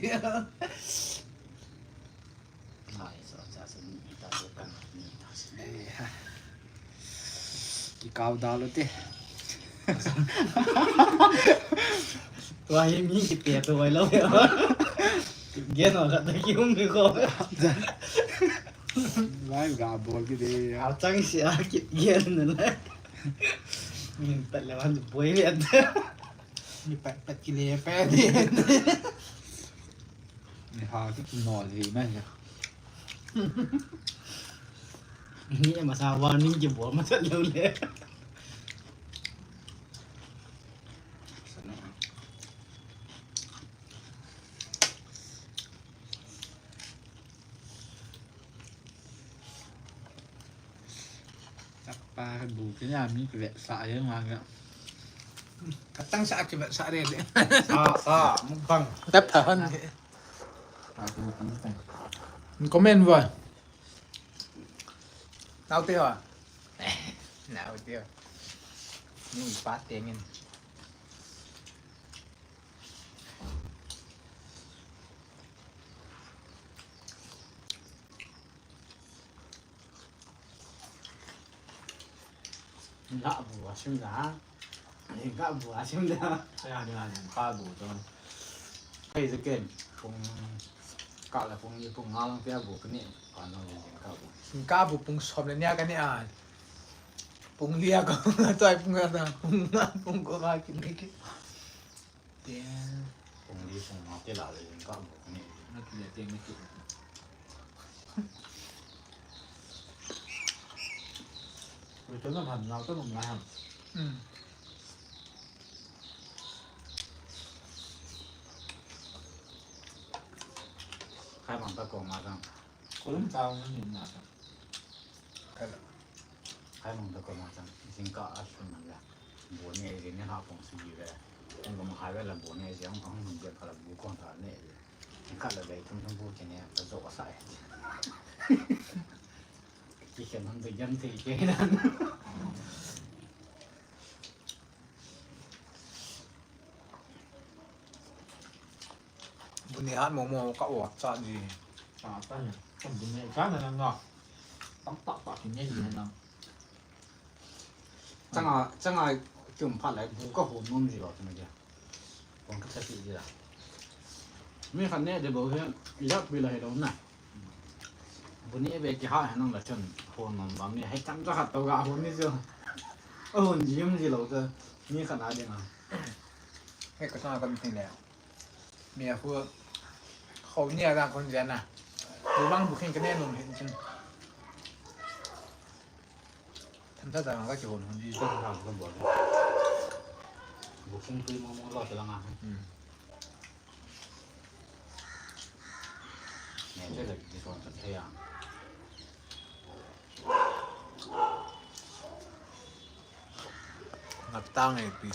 Hai, so, sa, sa, ni, ta, so, kan, ni, ta, so. Eh, ha. Ki kau da lo te. Tua hi mi ki pe to vai lo ya. Gen wa ka ta ki um ni ko. Vai ga bol ki de ya. A chang si a ki gen na la. Min pat le wan boi le. Ni pat pat ki le pe de. Ni ha ki nol hi mai ya. Ni masa warning je bol masa lou le. Chapa bu kini ami kivetsah ye ma ga. Katang sa kivetsah de de. Sa, sa, mukbang. Tap tha hon. Comment va. Nau te ho. Nau te ho. Ni pa te ngin. Ga bu asim da. Ga bu asim da. Ya, ya, ya. Ga bu to. Hei, je ken. Pung ka la pung ni pung nga lang pia bu kani. Ka no ni ka bu. Ka bu pung som le nia kani a. Pung lia ka. Toi pung ka ta. Pung nga pung ko ka kini ki. Tiang. Pung li pung nga te la le jing ka bu ni. Na ki le tiang na ki. Ui, tu na han nau tu nung ngai han. Hmm. Khai mang ta ko ma tang. Ko lum ta nung ni na ta. Khai la. Khai mang ta ko ma tang. Jing ka a sun man la. Bu ne, jing ne ha pung si ji ve. Kung ko ma khai ve la bu ne, jing ang ang nung je ka la bu kong ta ne ve. Jing ka la ve tum tum bu ke ne, ka zo sa e. Ki khen hon to jam thei ke nan. Bu ne hat mo mo ka o cha ji. Cha ta ne. Bu ne cha na na. Tam ta ta ki ne ji na. Changa, changa kium phat lai bu ka hon nom ji lo tu na dia. Kong ka tha ti ji la. Mi khat ne de bo he, ijat pi la he lo na. Bu ne ve ki ha he nang la chun hon nom bang ni he cham cha khat to ga hon ni jo. A hon ji um ji lo ta. Mi khat na de nga. He ka sa ka mi tin le. Mi a khu khou nia dang kon jan na. Bu bang bu khin ka ne nom hin chin. Tham tha dang ka ki hon hon ji. Ka tham ka bol. Bu khin tui mo mo lo se la nga. Hmm. Ne je le ki son ka thei a. Ngatang e pi.